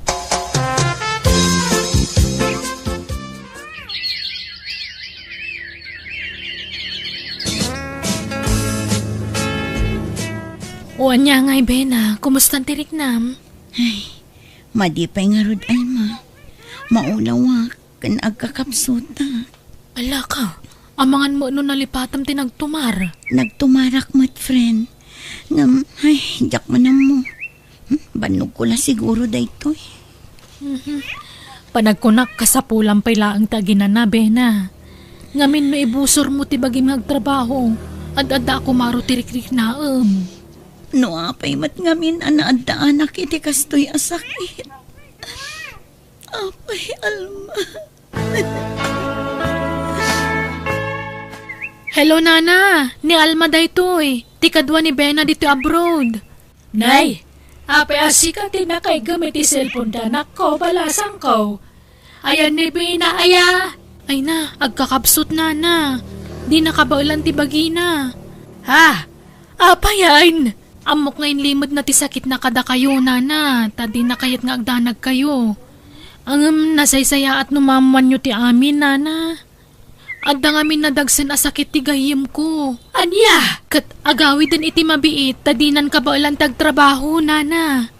O ania ngay, Bena, kumustan ti riknam? Ay, madi pay ngarud, Alma. Maulawak ken agkakapsutak. Ala ka, amangan met no nalipatam ti nagtumar. Nagtumarak met, friend. Ngem, ay, diak man ammo. Hmm, bannogko la siguro daytoy. Mhm. Panagkunak, kasapulan pay laeng ti aginana, Bena. Ngamin no ibusormo ti bagim nga agtrabaho, ad-adda a kumaro ti rikriknaem. No apay met ngamin a naaddaanak iti kastoy a sakit. Apay, Alma. Hello, Nana. Ni Alma daytoy. Ti kadua ni Bena ditoy abroad. Nay, apay a sika ti nakaiggem iti cellphone da anakko, balasangko? Ayan ni Bena, aya? Ay na, agkakabsut, Nana. Di nakabaelan ti bagina. Ha? Apayan? Ammok nga inlimedna ti sakitna kadakayo, Nana, ta dina kayat nga agdanagkayo. Ngem nasaysayaat no maammoanyo ti amin, Nana. Adda ngamin nadagsen a sakit ti gayyemko. Ania? Ket agawiden iti mabiit ta dinan kabaelan ti agtrabaho, Nana.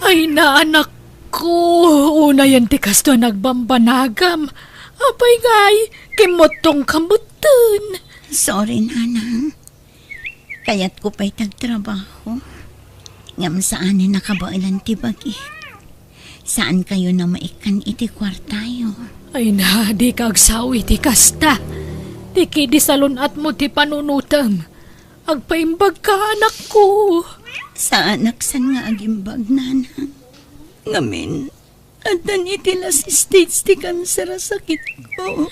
Ay, naanakko, unayen ti kastoy a nagbambanagam. Apay ngay, kimmuttongka metten. Sorry, Nanang. Kayatko pay ti agtrabaho. Ngem saanen a kabaelan ti bagik. Saankayon a maikkan iti kuartayo. Ay na, dika agsao iti kasta. Ti kidi salun-atmo ti panunotem. Agpaimbagka, anakko. Saanak san nga agimbag, Nanang. Ngamin, addan iti last stage ti kanser a sakitko.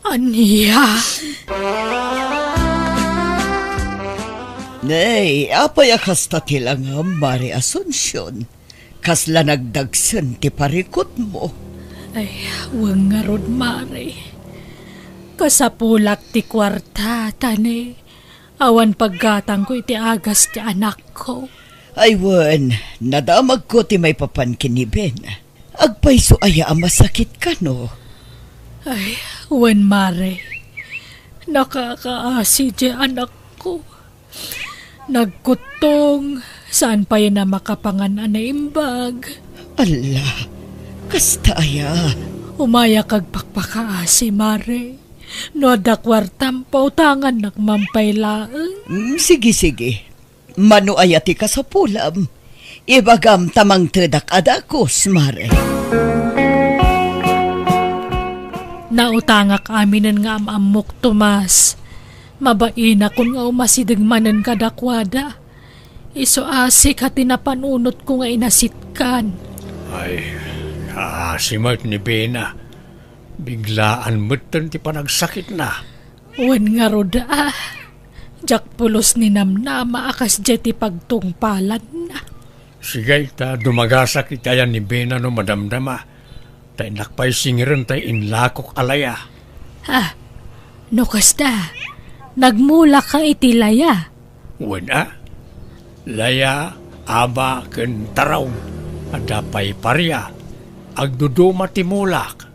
Ania? Nay, apay a kasta ti langam, Mare Asuncion? Kasla nagdagsen ti parikutmo? Ay, wen ngarud, Mare. Kasapulak ti kuarta, ta ne, awan paggatangko iti agas ti anakko. Ay wen, nadamagko ti maipapan ken ni Ben. Agpayso aya a masakit kano? Ay, wen, Mare. Nakakaasi ti anakko. Nagkuttong, saan pay a makapangan a naimbag. Alla, kasta aya? Umayak agpakpakaasi, Mare. No adda kuartam, pautangannak man pay laeng. Mm, sige, sige. Mano aya ti kasapulam? Ibagam ta mangtedak a dagus, Mare. Nautangak aminen nga am-ammok, Tomas. Mabainakon nga umasideg manen kadakuada. Isu a sika ti napanunotko nga inasitkan. Ay, naasi met ni Bena. Biglaan metten ti panagsakitna. Wen ngarud a, diak pulos ni namnama a kasdiay ti pagtungpalanna. Sige, ta dumagasak iti ayan ni Bena no madamdama. Ta innak pay singirenta ti inlakok a laya. Ah, no kasta, nagmulaka iti laya? Wen a, laya, aba, ken taraw. Adda pay paria. Agduduma ti mulak.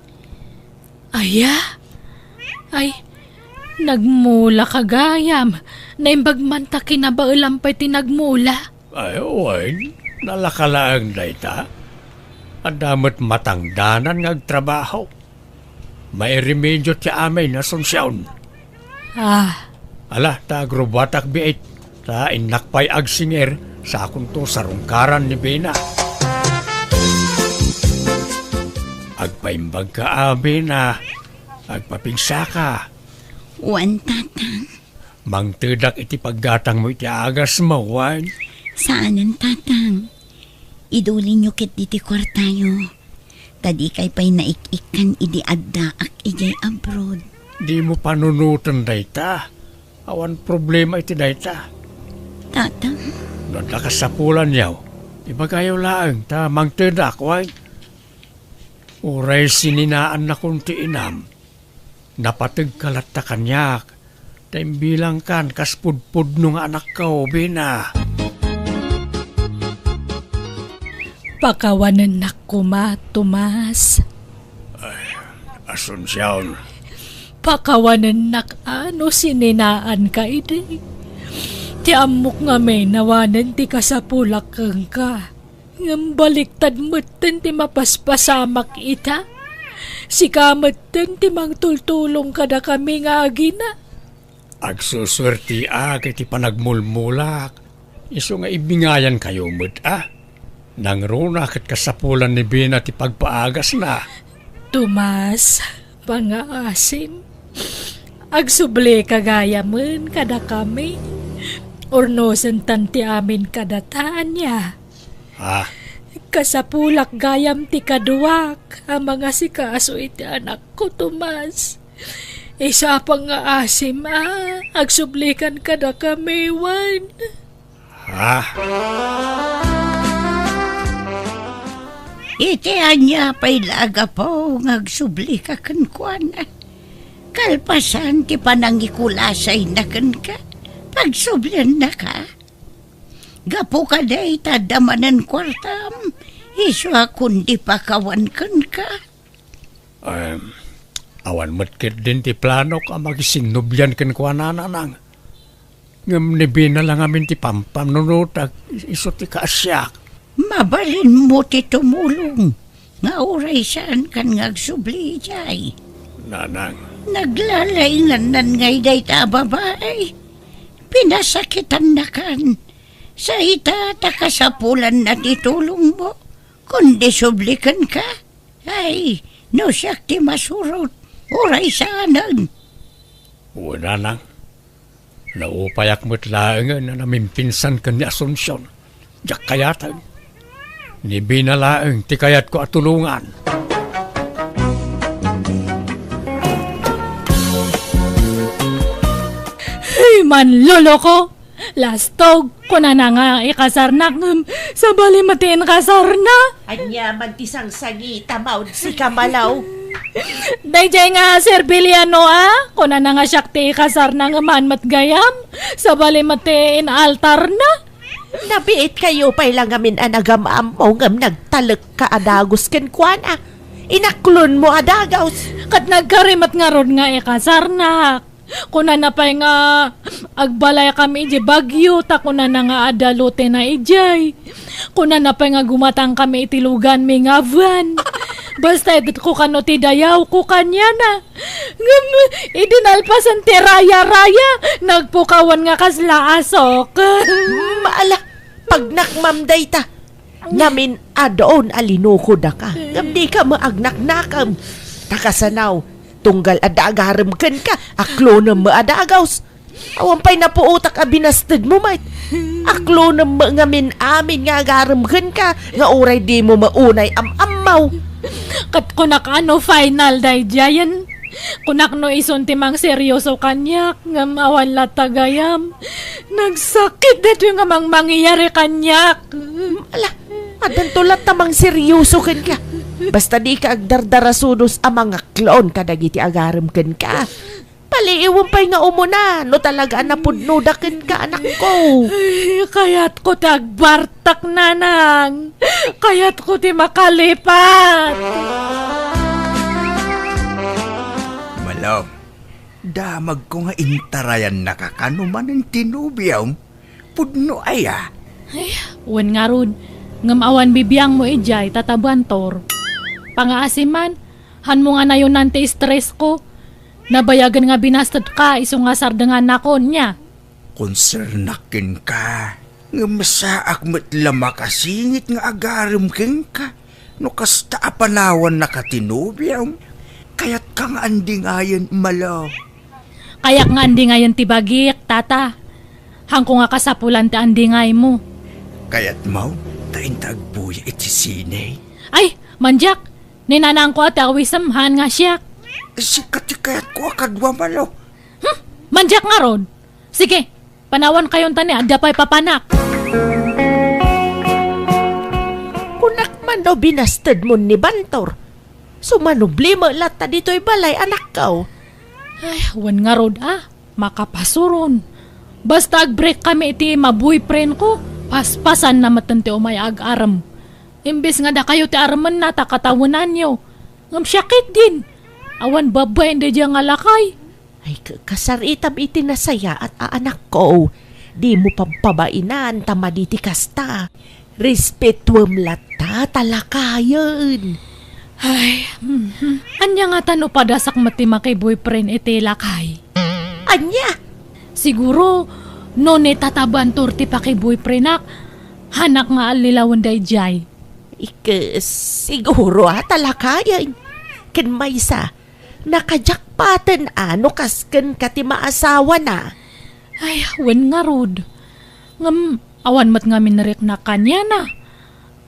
Aya? Ay, nagmulaka gayam. Naimbag man ta kinabaelam pay ti nagmula. Ay, wen, nalaka laeng dayta. Adda met matangdanan nga agtrabaho. Mairemedio ti amin, Asuncion. Ah. Ala, ta agrubuatak biit. Ta innak pay agsingir, sakonto sarungkaran ni Bena. Agpaimbagka a, Bena. Agpapigsaka. Wen, Tatang. Mangtedak iti paggatangmo iti agasmo, wen? Saanen, Tatang. Idulinyo ketdi ti kuartayo. Ta dikay pay naik-ikkan idi addaak idiay abroad. Dimo panunoten dayta. Awan problema iti dayta. Tatang. No adda kasapulanyo, ibagayo laeng ta mangtedak, wen? Uray sininaannakon ti inam. Napategka latta kaniak, ta imbilangkan kas pudpudno nga anakko, Bena. Pakawanennak koma, Tomas. Ay, Asuncion. Pakawanennak a no sininaanka idi. Ti ammok ngamin awanen ti kasapulak kenka. Ngem baliktad metten ti mapaspasamak ita. Sika metten ti mangtultulong kadakami nga agina. Agsusuertiak iti panagmulmulak. Isu nga ibingayankayo met, a? Nangruna ket kasapulan ni Bina ti pagpaagasna. Tomas, pangaasim, agsublika gayamen kadakami. Urnosentan ti amin kadata, ania? Ah. Kasapulak gayam ti kaduak a mangasikaso iti anakko, Tomas. Isu a pangaasim a agsublikan kadakami wen. Ha? Iti ania pay la a gapu nga agsublika kenkuana? Kalpasan ti panangikulasayna kenka, pagsubliannaka. Gapu kadi ta adda manen kuartam, isu a kundi pakawan kenka. Em, awan met ketdin ti planok a makisinnublian kenkuana, nanang. Ngem ni Bina la ngamin ti pampanunotak, isu ti kaasiak. Mabalinmo ti tumulong nga uray saankan nga agsubli idiay. Nanang. Naglalaingannan ngay dayta a babai. Pinasakitannakan. Sa ita ta kasapulanna ti tulongmo, kundi subli kenka. Ay, no siak ti masurot, uray saanen. Wen, nanang, naupayak met laengen a namimpinsan ken ni Asuncion. Diak kayaten. Ni Bina laeng ti kayatko a tulongan. Hey, manloloko! Lastog, kunana nga ikasarnak, ngem sabali met ti inkasarna. Ania man ti sangsangita, maudsi ka, Malaw? Daydiay nga serbiliano a, kunana nga siak ti ikasarna, ngem haan met gayam, sabali met ti inaltarna. Nabiitkayo pay la ngamin a nagam-ammo, ngem nagtalekka a dagus kenkuana. Inaklonmo a dagus. Ket nagkari met ngarud nga ikasarnak. Kunana pay nga agbalaykami idiay Baguio, ta kunana nga adda lotena idiay. Kunana pay nga gumatangkami iti luganmi nga van. Basta itedko kano ti dayawko kaniana. Ngem idi nalpasen ti raya-raya, nagpukawan nga kasla asok. Mm, ala, pagnakmam dayta. Ngamin adun a linukodaka, ngem dika met agnaknakam. Ta kasano, tunggal adda agarem kenka, aklonem met a dagus. Awan pay napuotak a binastedmo met. Aklonem met ngamin amin nga agarem kenka, nga uray dimo met unay am-ammo. Ket kunak a no final daydiayen. Kunak no isun ti mangseryoso kaniak, ngem awan latta gayam. Nagsakit daytoy nga mangmangyari kaniak. Ala, addanto latta mangseryoso kenka. Basta dika agdardarasudos a mangaklon kadagiti agarem kenka. Paliiwem pay nga umuna, no talaga a napudnoda kenka, anakko. Ay, kayatko ti agbartak, nanang. Kayatko ti makalipat. Malom, damagko nga intarayannaka kano manen ti nobiom. Pudno aya? Ay, wen ngarud. Ngem awan bibiangmo idiay, Tata Bantor. Pangaasiman, hanmo nga nayonan ti stress ko. Nabayagen nga binastedka, isu nga sardengannakon, nia? Konsernak kenka, ngem saak met la makasingit nga agarem kenka no kasta a panawannaka ti nobiom. Kayatka nga andingayen, Malo. Kayak nga andingayen ti bagik, Tata. Hanko nga kasapulan ti andingaymo. Kayatmo ta inta agbuya iti sine? Ay, mandiak! Ni nanangko a ti awisem, haan nga siak. Sika ti kayatko a kadua, Malo. Hmm? Mandiak ngarud? Sige, panawankayon ta ni adda pay papanak. Kunak man no binastedmon ni Bantor. Sumanubli met latta ditoy balay, anakko. Ay, wen ngarud a, makapasuron. Basta agbreak kami iti ma-boyfriend ko, paspasanna metten ti umay agarem. Imbes nga dakayo ti aremenna ta katawenanyo. Ngem siak ketdin. Awan babain daydiay nga lakay. Ay, ka-, kasaritam iti nasayaat a anakko. Dimo pampabainan ta madi ti kasta. Respetuem latta ta lakayen. Ay, mhm. Ania ngata no padasak met ti maki-boyfriend iti lakay? Ania? Siguro, No ni tatabantor ti pakiboyfriendak, hanak nga allilawen daydiay. Ikes, siguro a talakayen. Ken maysa, nakajakpaten a no kasken ka ti maasawana. Ay, wen ngarud. Ngem, awan met ngamin nariknak kaniana.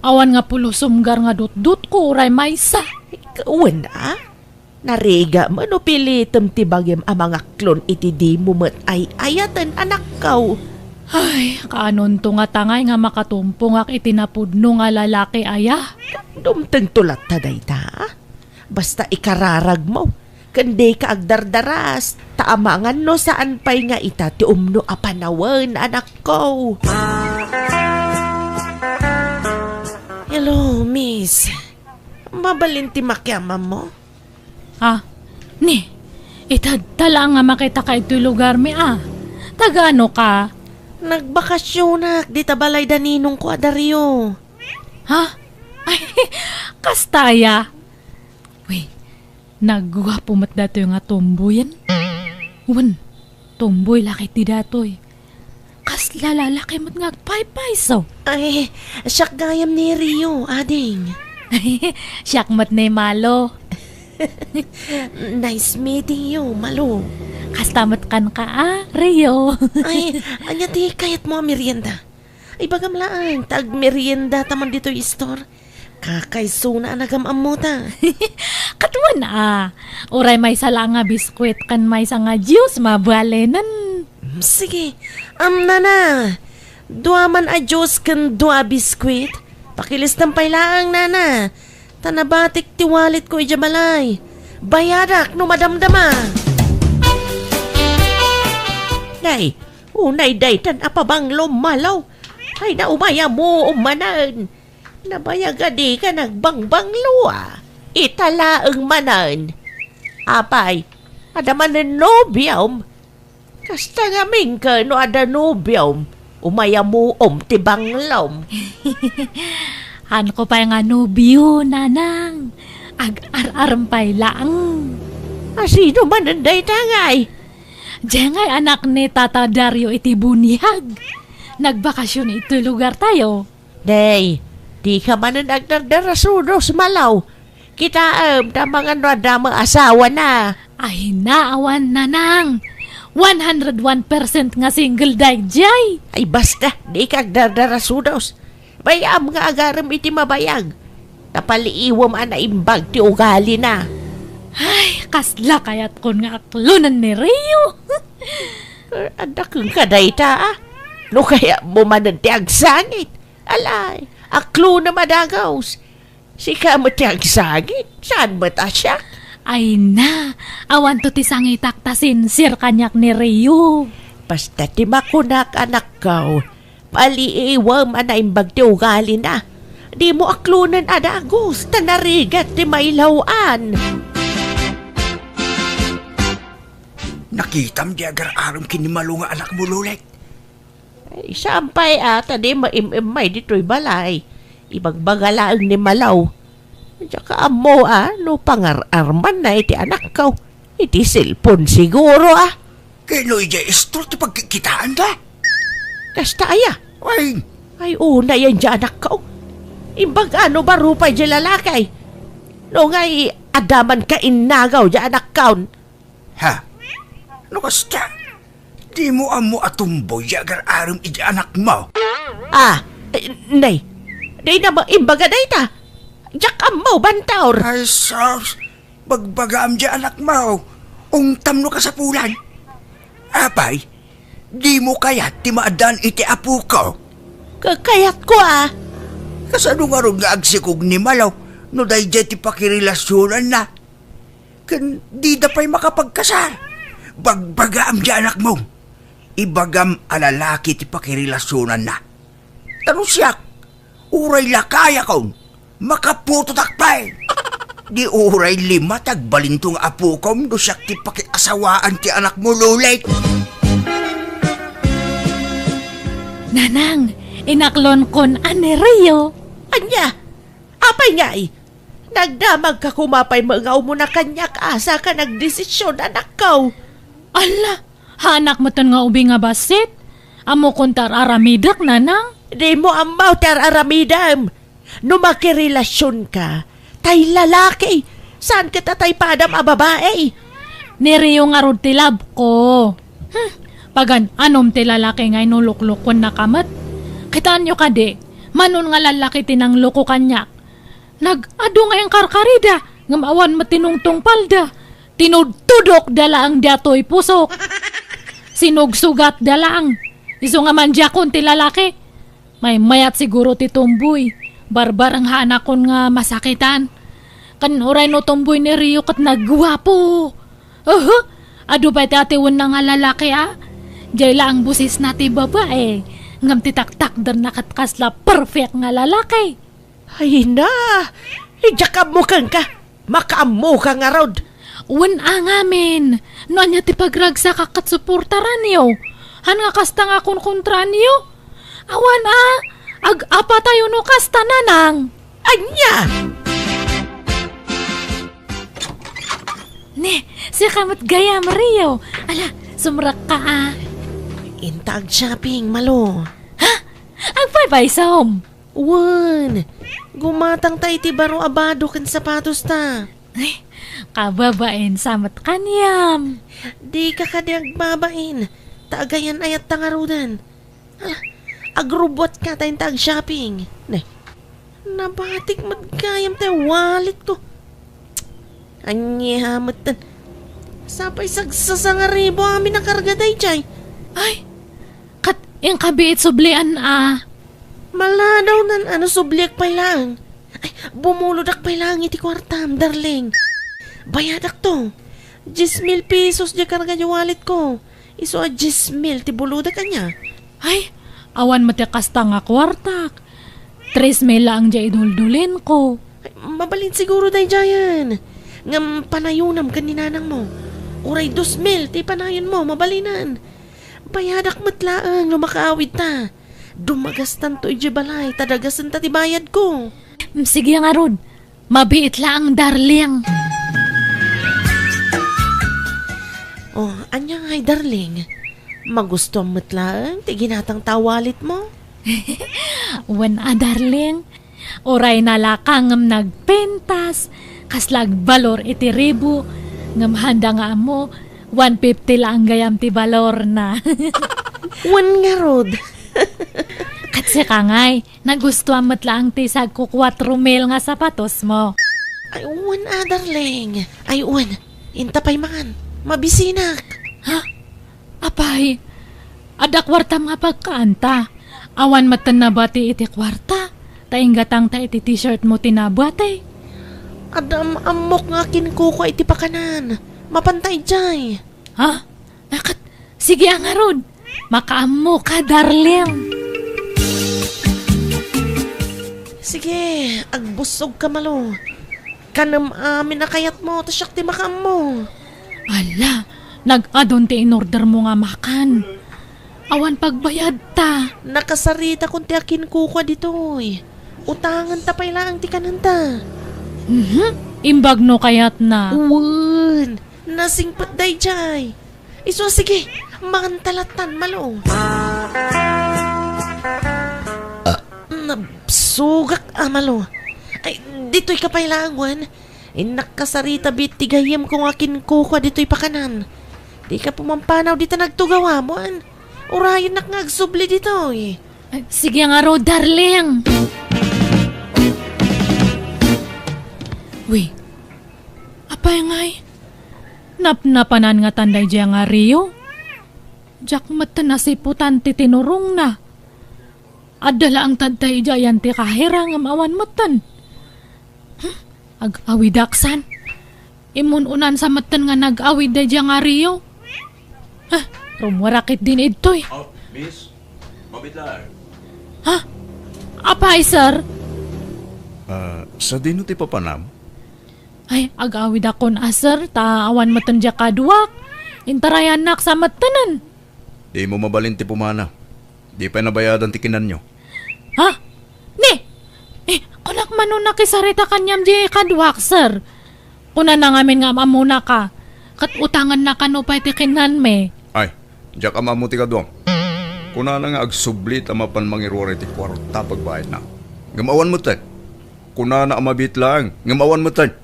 Awan nga pulos sumgar nga dutdotko uray maysa. Wen a? Narigat no pilitem ti bagim a mangaklon iti dimo met ay-ayaten, anakko. Ay, kaanonto nga tangay nga makatumpongak iti napudno nga lalaki aya? Dumtengto latta dayta. Basta ikararagmo, ken dika agdardaras, ta amangan no saan pay nga ita ti umno a panawen, anakko. Hello, miss. Mabalin ti makiammo? Ah, ni, itadta laeng nga makitaka itoy lugarmi, ah. Tagano ka? Nagbakasyonak dita balay da ninongko a Dario. Ha? Ay, kasta aya? Uy, nagguapo met datoy nga tomboyen. Wen, tomboy la ketdi datoy. Kasla lalaki met nga agpaypayso. Ay, siak gayam ni Rio, ading. Siak met ni Malo. Nice meeting you, Malo. Kasta met kenka, ah, Rio. Ay, ania ti kayatmo a merienda? Ibagam laeng, ta agmeriendata man ditoy store. Kakaisuna a nagam-ammota. Ket wen a, uray maysa laeng nga biskuit ken maysa nga juice, mabalinen. Mm, sige. Am, nana, dua man a juice ken dua a biskuit. Pakilistem pay laeng, nana. Ta nabatik ti walletko idiay balay. Bayadak no madamdama. Nay, unay daytan a pabanglo, Malo. Ay, naumay a muom manen. Nabayag a dika nagbangbanglo, a. Ita laeng manen. Apay, adda manen nobiom? Kasta ngamin ket no adda nobiom, umay a muom ti banglom. Haanko pay nga nobio, nanang. Ag-ar-arem pay laeng. A, sino manen dayta ngay? Diay ngay anak ni Tata Dario iti buniag. Nagbakasyon iti lugartayo. Nay, dika manen agdardarasudos, Malo. Kitaem, ta amangan no adda met asawana. Ay, naawan, nanang. One hundred one percent nga single daydiay. Ay, basta, dika agdardarasudos. Bay-am nga agarem iti mabayag. Ta paliiwem a naimbag ti ugalina. Ay, kasla kayatkon nga aklonen ni Rio. Adda kenka dayta, a. No kayatmo manen ti agsangit. Alay, aklonem a dagus. Sika met ti agsangit, saan met a siak? Ay na, awanto ti sangitak ta sincere kaniak ni Rio. Basta ti makunak, anakko, paliiwem a naimbag ti ugalina. Dimo aklonen a dagus, ta narigat ti mailaw-an. Nakitam diay agar-arem ken ni Malo nga anakmo, Lolet? Ay, saan pay a, ta di maim-immay ditoy balay. Ibagbaga laeng ni Malo. Diak ammo a no pangar-armanna iti anakko. Iti cellphone siguro, a. Ket no idiay store ti pagkikitaanda? Kasta aya? Ay. Ay, unay diay anakko. Imbag a no baro pay diay lalaki. No ngay, adda man kainnagaw diay anakko. Ha? No kasta, dimo ammo a tomboy diay agar-arem iti anakmo? Ah, eh, nay, dayta met imbaga dayta. Diak ammo, Bantor. Ay, sus, bagbagaam diay anakmo. Ungtam no kasapulan. Apay, dimo kayat ti maaddaan iti apoko? Ka-, kayatko, a. Kasano ngarud nga agsikog ni Malo no daydiay ti pakirelasionanna? Ken dida pay makapagkasar. Bagbagaam diay anakmo. Ibagam a lalaki ti pakirelasionanna. Ta no siak, uray lakayakon, makaputotak pay. Di uray lima ti agbalinto nga apokom no siak ti pakiasawaan ti anakmo, Lolet. Nanang, inaklonkon a ni Rio. Ania? Apay ngay? Nagdamagka koma pay met nga umuna kaniak, a, saka nagdesisyon, anakko. Alla, haanak metten nga ubing a bassit? Ammokon ti ar-aramidek, nanang? Dimo ammo ti ar-aramidem. No makirelasionka, tay lalaki, saan ket a tay padam a babae. Ni Rio ngarud ti love ko. Hmm, pagan-anom ti lalaki nga inuluklokennaka met. Kitaenyo kadi, mano nga lallaki ti nangloko kaniak. Nag-adu nga inkarkarida, ngem awan met ti nungtungpalda. Tinudtudokda laeng daytoy pusok. Sinugsugatda laeng. Isu nga mandiakon ti lalaki. Maymayat siguro ti tomboy. Barbarenghanakon nga masakitan. Ken uray no tomboy ni Rio ket nagguapo. Uhu, adu pay ti atiwenna nga lalaki, a? Diay laeng bosisna ti babae. Ngem ti taktakderna ket kasla perfect nga lalaki. Ay na! Diak ammo kenka! Makaammoka ngarud! Wen a ngamin, no ania ti pagragsakak ket suportaranyo. Han nga kasta nga konkontraanyo? Awan a, ag-apatayo no kasta, nanang. Ania? Ne, sika met gayam, Rio. Ala, sumrekka a. Inta ag-shopping, Malo. Ha? Agpaypaysom? Wen, gumatangta iti baro a bado ken sapatosta. Ay, kababain sa met kaniam. Dika kadi agbabain, ta agayan-ayatta ngaruden. Ala, agrubbuatka ta inta ag-shopping. Ne, nabatik met gayam ti walletko. Ania metten. Sapay sagsasangaribu amin a karga daydiay. Ay, ket inkabiit sublian a. Maladawnan a no subliak pay laeng. Ay, bumulodak pay laeng iti kuartam, darling. Bayadakto. Dies mil pesos diay karga diay walletko. Isu a dies mil ti bulodak, ania? Ay, awan met ti kasta nga kuartak. Tres mil laeng diay iduldulinko. Ay, mabalin siguro daydiayen. Ngem panayonam ken ni nanangmo. Uray dos mil ti panayonmo, mabalinen. Bayadak met laeng no makaawidta. Dumagastanto idiay balay ta dagasenta ti bayadko. Mm, sige ngarud. Mabiit laeng, darling. Oh, ania ngay, darling? Magustuam met laeng ti ginatangta a walletmo? Wen a, darling. Uray nalaka ngem nagpintas, kasla agbalor iti ribu, ngem handa nga ammo, one fifty laeng gayam ti balorna. Wen ngarud. Ket sika ngay, nagustuam met laeng ti sagko kuatro mil nga sapatosmo. Ay, wen a, darling. Ay, wen. Inta pay man. Mabisinak. Ha? Apay, adda kuartam nga pagkaanta. Awan metten nabati iti kuarta. Ta inggatangta iti t-shirtmo ti nabati. Adda am-ammok nga akinkukua iti pakanan. Mapanta idiay. Ha? Nakat, sige a ngarud. Makaammoka, darling. Sige, agbussogka, Malo. Kanem amin a kayatmo, ta siak ti makaammo. Ala, nag-adun ti inordermo nga makan. Awan pagbayadta. Nakasaritakon ti akinkukua ditoy. Utangenta pay laeng ti kanenta. Mhm, imbag no kayatna. Wen, nasingpet daydiay. Isu a sige, manganta lattan, Malo. Ah, nabsogak a, Malo. Ay, ditoyka pay laeng, wen. Innak kasarita biit ti gayyemko nga akinkukua ditoy pakanan. Dika pumampanaw dita nagtugawam, wen. Urayennak nga agsubli ditoy. Ay, sige ngarud, darling. Uy, apay ngay? Napnapanan ngatan daydiay nga Rio? Diak metten nasiputan ti tinurongna. Adda laeng tadta idiay ti kahira ngem awan metten. Hmm, ag-awidak san? Immun-unan sa metten nga nag-awid daydiay nga Rio. Ah, rummuarak ketdin idtoy. Oh, miss, mabitlar. Ha? Apay, sir? Ah, sadino ti papanam? Ay, ag-awidakon a, sir, ta awan metten diay kaduak. Intarayannak sa mettenen. Dimo mabalin ti pumana. Di pay nabayadan ti kinanyo. Ha? Ni? Eh, kunak mano nakisarita kaniam diay kaduak, sir. Kunana ngamin nga am-ammonaka. Ket utanganna kano pay ti kinanmi. Ay, diak am-ammo ti kaduam. Kunana nga agsubli ta mapan mangiruar iti kuarta pagbayadna. Ngem awan metten. Kunana a mabiit laeng, ngem awan metten.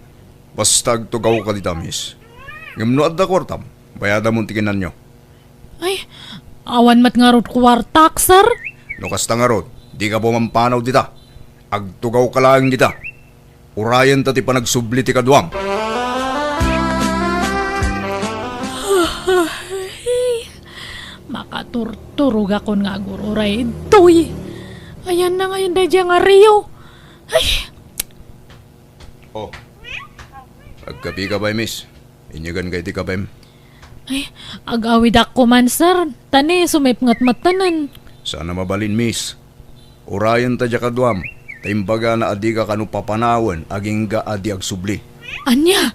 Basta agtugawka dita, miss. Ngem no adda kuartam, bayadamon ti kinananyo. Ay, awan met ngarud kuartak, sir. No kasta ngarud, dika pumampanaw dita. Agtugawka laeng dita. Urayenta ti panagsubli ti kaduam. Ay, makaturturogakon nga agur-uray ditoy. Ayanna ngayen daydiay nga Rio. Ay. Oh. Agkapika pay, miss. Inyeganka iti kapem. Ay, agawidak koman, sir. Ta ni, sumipnget metten. Saan a mabalin, miss. Urayenta diay kaduam, ta imbagana a dika kano papanawen agingga a di agsubli. Ania?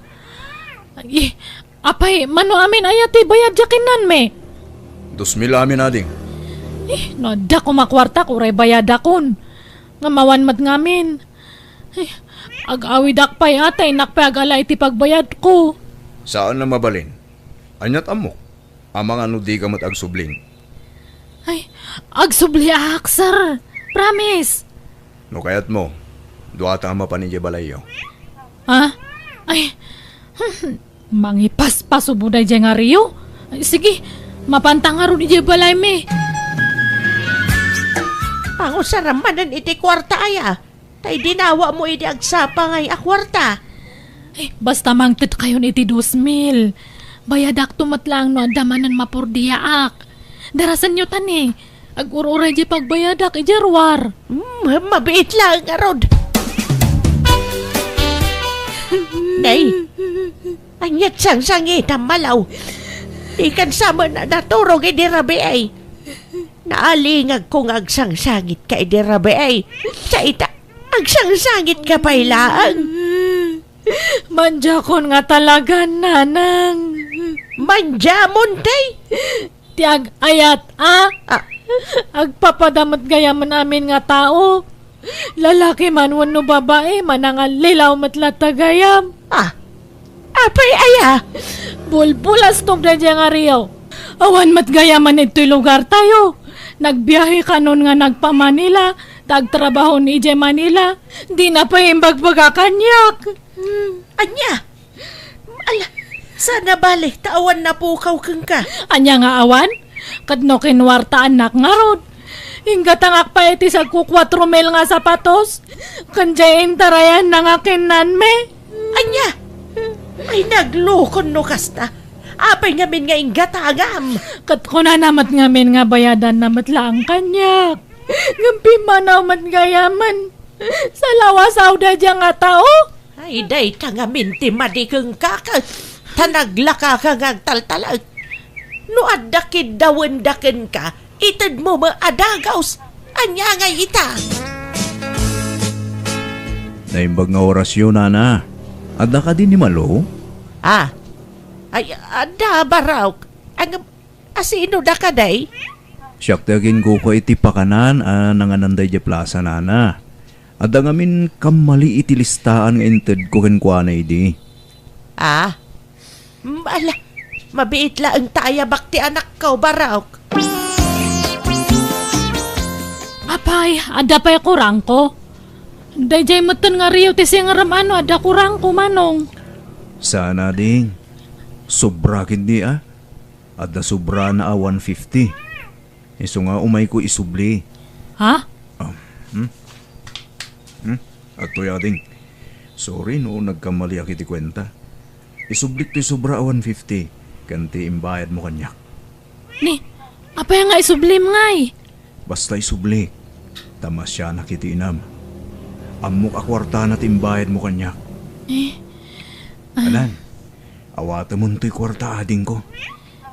Ay, apay, mano amin aya ti bayad diay kinananmi? Dos mil amin, ading. Eh, no adda koma kuartak, uray bayadakon. Ngem awan met ngamin. Eh, agawidak pay, a, ta innak pay agala iti pagbayadko. Saan a mabalin. Ania't ammok? Amangan no dika met agsubling. Ay, agsubliak, sir. Promise. No kayatmo, duata a mapan idiay balayyo. Ha? Ay, mangipaspasubo daydiay nga Rio? Ay, sige, mapanta ngarud idiay balaymi. Pangusaram manen iti kuarta aya. Tay dinawamo idi agsapa ngay a kuarta. Ay, basta mangtedkayon iti dos mil. Bayadakto met laeng no adda manen mapurdiaak. Darasenyo ta ni, agur-uray diay pagbayadak idiay ruar. Hmm, mabiit laeng ngarud. Nay, ania't sangsangitam, malaw? Dikan sa met a naturog idi rabii. Naalingagko nga agsangsangitka idi rabii. Sa ita, agsangsangitka pay laeng. Mandiakon nga talaga, nanang. Mandiamon, tay? Ti ag-ayat, a? Ah. Agpapada met gayamen amin nga tao. Lalaki man wenno babai, manangallilaw met latta gayam. Ah, apay aya? Bulbulastog daydiay nga Rio. Awan met gayamen ditoy lugartayo. Nagbiahe kanon nga nagpa-Manila, ta agtrabahon idiay Manila. Dina pay imbagbaga kaniak. Ania? Ala, saan a bale, ta awan napukaw kenka. Ania nga awan? Ket no kinuartaannak ngarud, inggatangak pay iti sagko kuatro mil nga sapatos, ken diay intarayanna nga kinananmi. Ania? Ay, naglukon no kasta. Apay ngamin nga inggatangam? Ket kunana met ngamin nga bayadanna met laeng kaniak. Ngem pimmanaw met gayamen. Salawasaw daydiay nga tao. Ay, dayta ngamin ti madi kenka, ket ta naglakaka nga agtaltalek. No adda kiddawenda kenka, itedmo met a dagus. Ania ngay ita? Naimbag nga orasyo, nana. Adda kadi ni Malo? Ah. Ay, adda, Barok. Ang A, sino da kadi? Siak ti aginkuko iti pakanan a nanganan daydiay plasa, nana. Adda ngamin kammali iti listaan nga intedko kenkuana idi. Ah? Mm, ala, mabiit laeng ta ayabak ti anakko, Barok. Apay, adda pay kurangko? Daydiay metten nga Rio ti singerem a no adda kurangko, manong. Saan a, ding. Sobra ketdi, a. Adda sobrana a one fifty. Isu nga umayko isubli. Ha? Ah, hmm? Hmm? Adtoy, ading. Sorry no nagkammaliak iti kuenta. Isublik toy sobra a one fifty ken ti imbayadmo kaniak. Ni, apay nga isublim ngay? Basta isublik. Ta masianak iti inam. Ammok a kuartana ti imbayadmo kaniak. Eh? Ah. Anan, awatemon toy kuarta, adingko.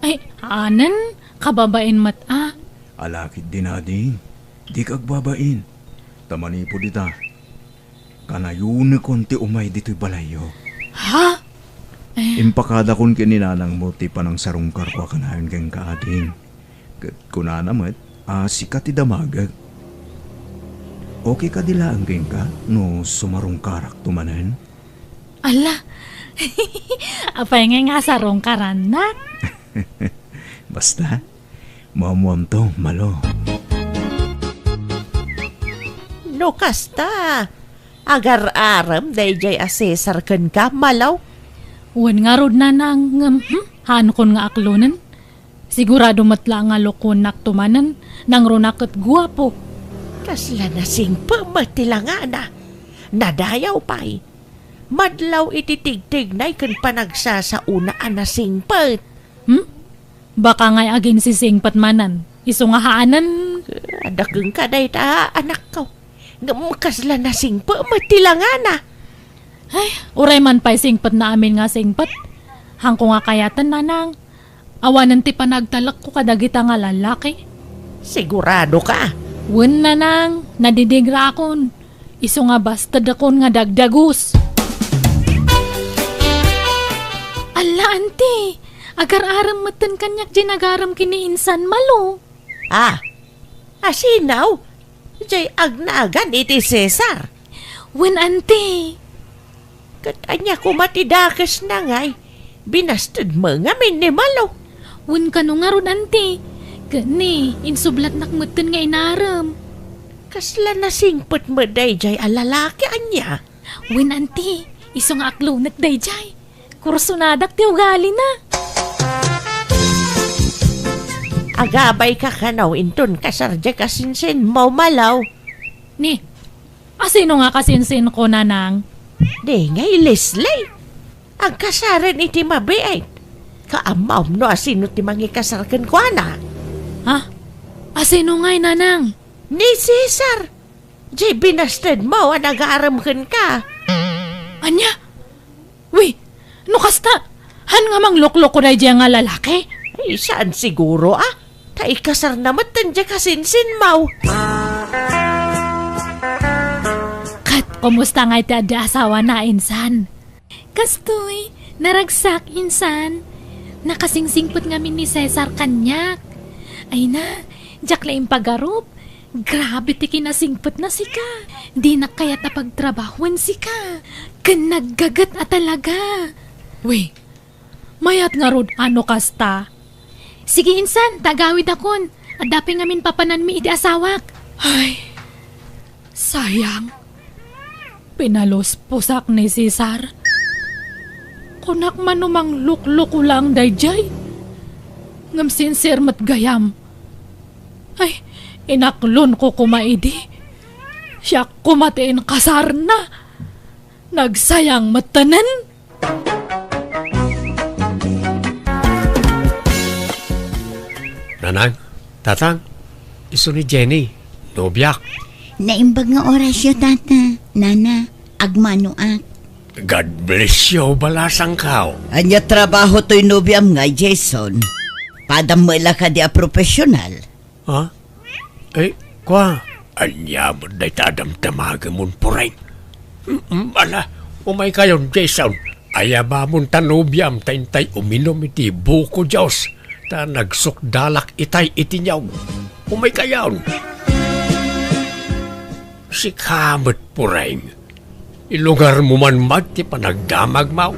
Ay, anen, kababain met a. Ala ketdin, ading, dika agbabain. Ta manipud ita, kanayonekon ti umay ditoy balayyo. Ha? Eh. Impakadakon ken ni nanangmo ti panangsarungkarko a kanayon kenka, ading. Ket kunana met a sika ti damagek. Okay kadi laeng kenka no sumarungkarakto manen? Ala, apay ngay nga asarungkarannak? Basta, maammoamto, Malo. No kasta, agar-arem daydiay a Cesar kenka, Malaw? Wen ngarud, Nanang, ngem, hmm, haankon nga aklonen. Sigurado met la nga lukonnak to manen, nangruna ket guapo. Kasla nasingpet met ti langana. Nadayaw pay. Madlaw iti tigtignay ken panagsasaona a nasingpet. Hmm? Baka ngay aginsisingpet manen, isu nga haanen. Adda kenka dayta, anakko. Ngem kasla nasingpet met ti langana. Ay, uray man pay singpetna amin nga singpet. Haanko nga kayaten, Nanang. Awanen ti panagtalekko kadagita nga lalaki. Sigurado ka? Wen, Nanang, nadidigraakon. Isu nga bastedakon nga dagdagus. Alla, anti, agar-arem metten kaniak diay nagarem ken ni insan, Malo. Ah, asino? Diay agnagan iti Cesar? Wen, anti. Ket ania koma ti dakesna ngay? Binastedmo ngamin ni Malo. Wen, kano ngarud, anti. Ket ni, insublatnak metten nga inarem. Kasla nasingpet met daydiay a lalaki, ania? Wen, anti, isu nga aklonek daydiay. Kursonadak ti ugalina. Agabayka kano inton kasar diay kasinsinmo, Malaw? Ni, asino nga kasinsinko, Nanang? Di ngay Leslie. Agkasaren iti mabiit. Kaammom no asino ti mangikasar kenkuana? Ha? Asino ngay, Nanang? Ni Cesar. Diay binastedmo a nagarem kenka. Ania? Wi, no kasta, han nga manglukloko daydiay nga lalaki? Ay, saan siguro, ah? Ta ikasarna metten diay kasinsinmo. Ket kumusta ngay ti adda asawana, insan? Kastoy, naragsak, insan. Nakasingsingpet ngamin ni Cesar kaniak. Ay na, diak la impagarup. Grabe ti kinasingpetna sika. Dinak kayat a pagtrabahoen sika. Ken naggaget a talaga. Wi, mayat ngarud a no kasta. Sige, insan, ta agawidakon. Adda pay ngamin papananmi iti asawak. Ay, sayang. Pinalusposak ni Cesar. Kunak man no manglukloko laeng daydiay. Ngem sincere met gayam. Ay, inaklonko koma idi. Siak koma ti inkasarna. Nagsayang mettenen. Nanang, Tatang, isu ni Jenny, nobiak. Naimbag nga orasyo, Tata. Nana, agmanoak. God bless you, balasangko. Ania trabaho toy nobiam ngay, Jason? Padam met la kadi a profesional? Ha? Eh, kua, ania met dayta a damdamagamon, Pureng? Mm, ala, umaykayon, Jason. Ayabamon ta nobiam ta intay uminum iti buko juice, ta nagsukdalak itay iti niyog. Umaykayon. Sika met, Pureng. Ilugarmo man met ti panagdamagmo.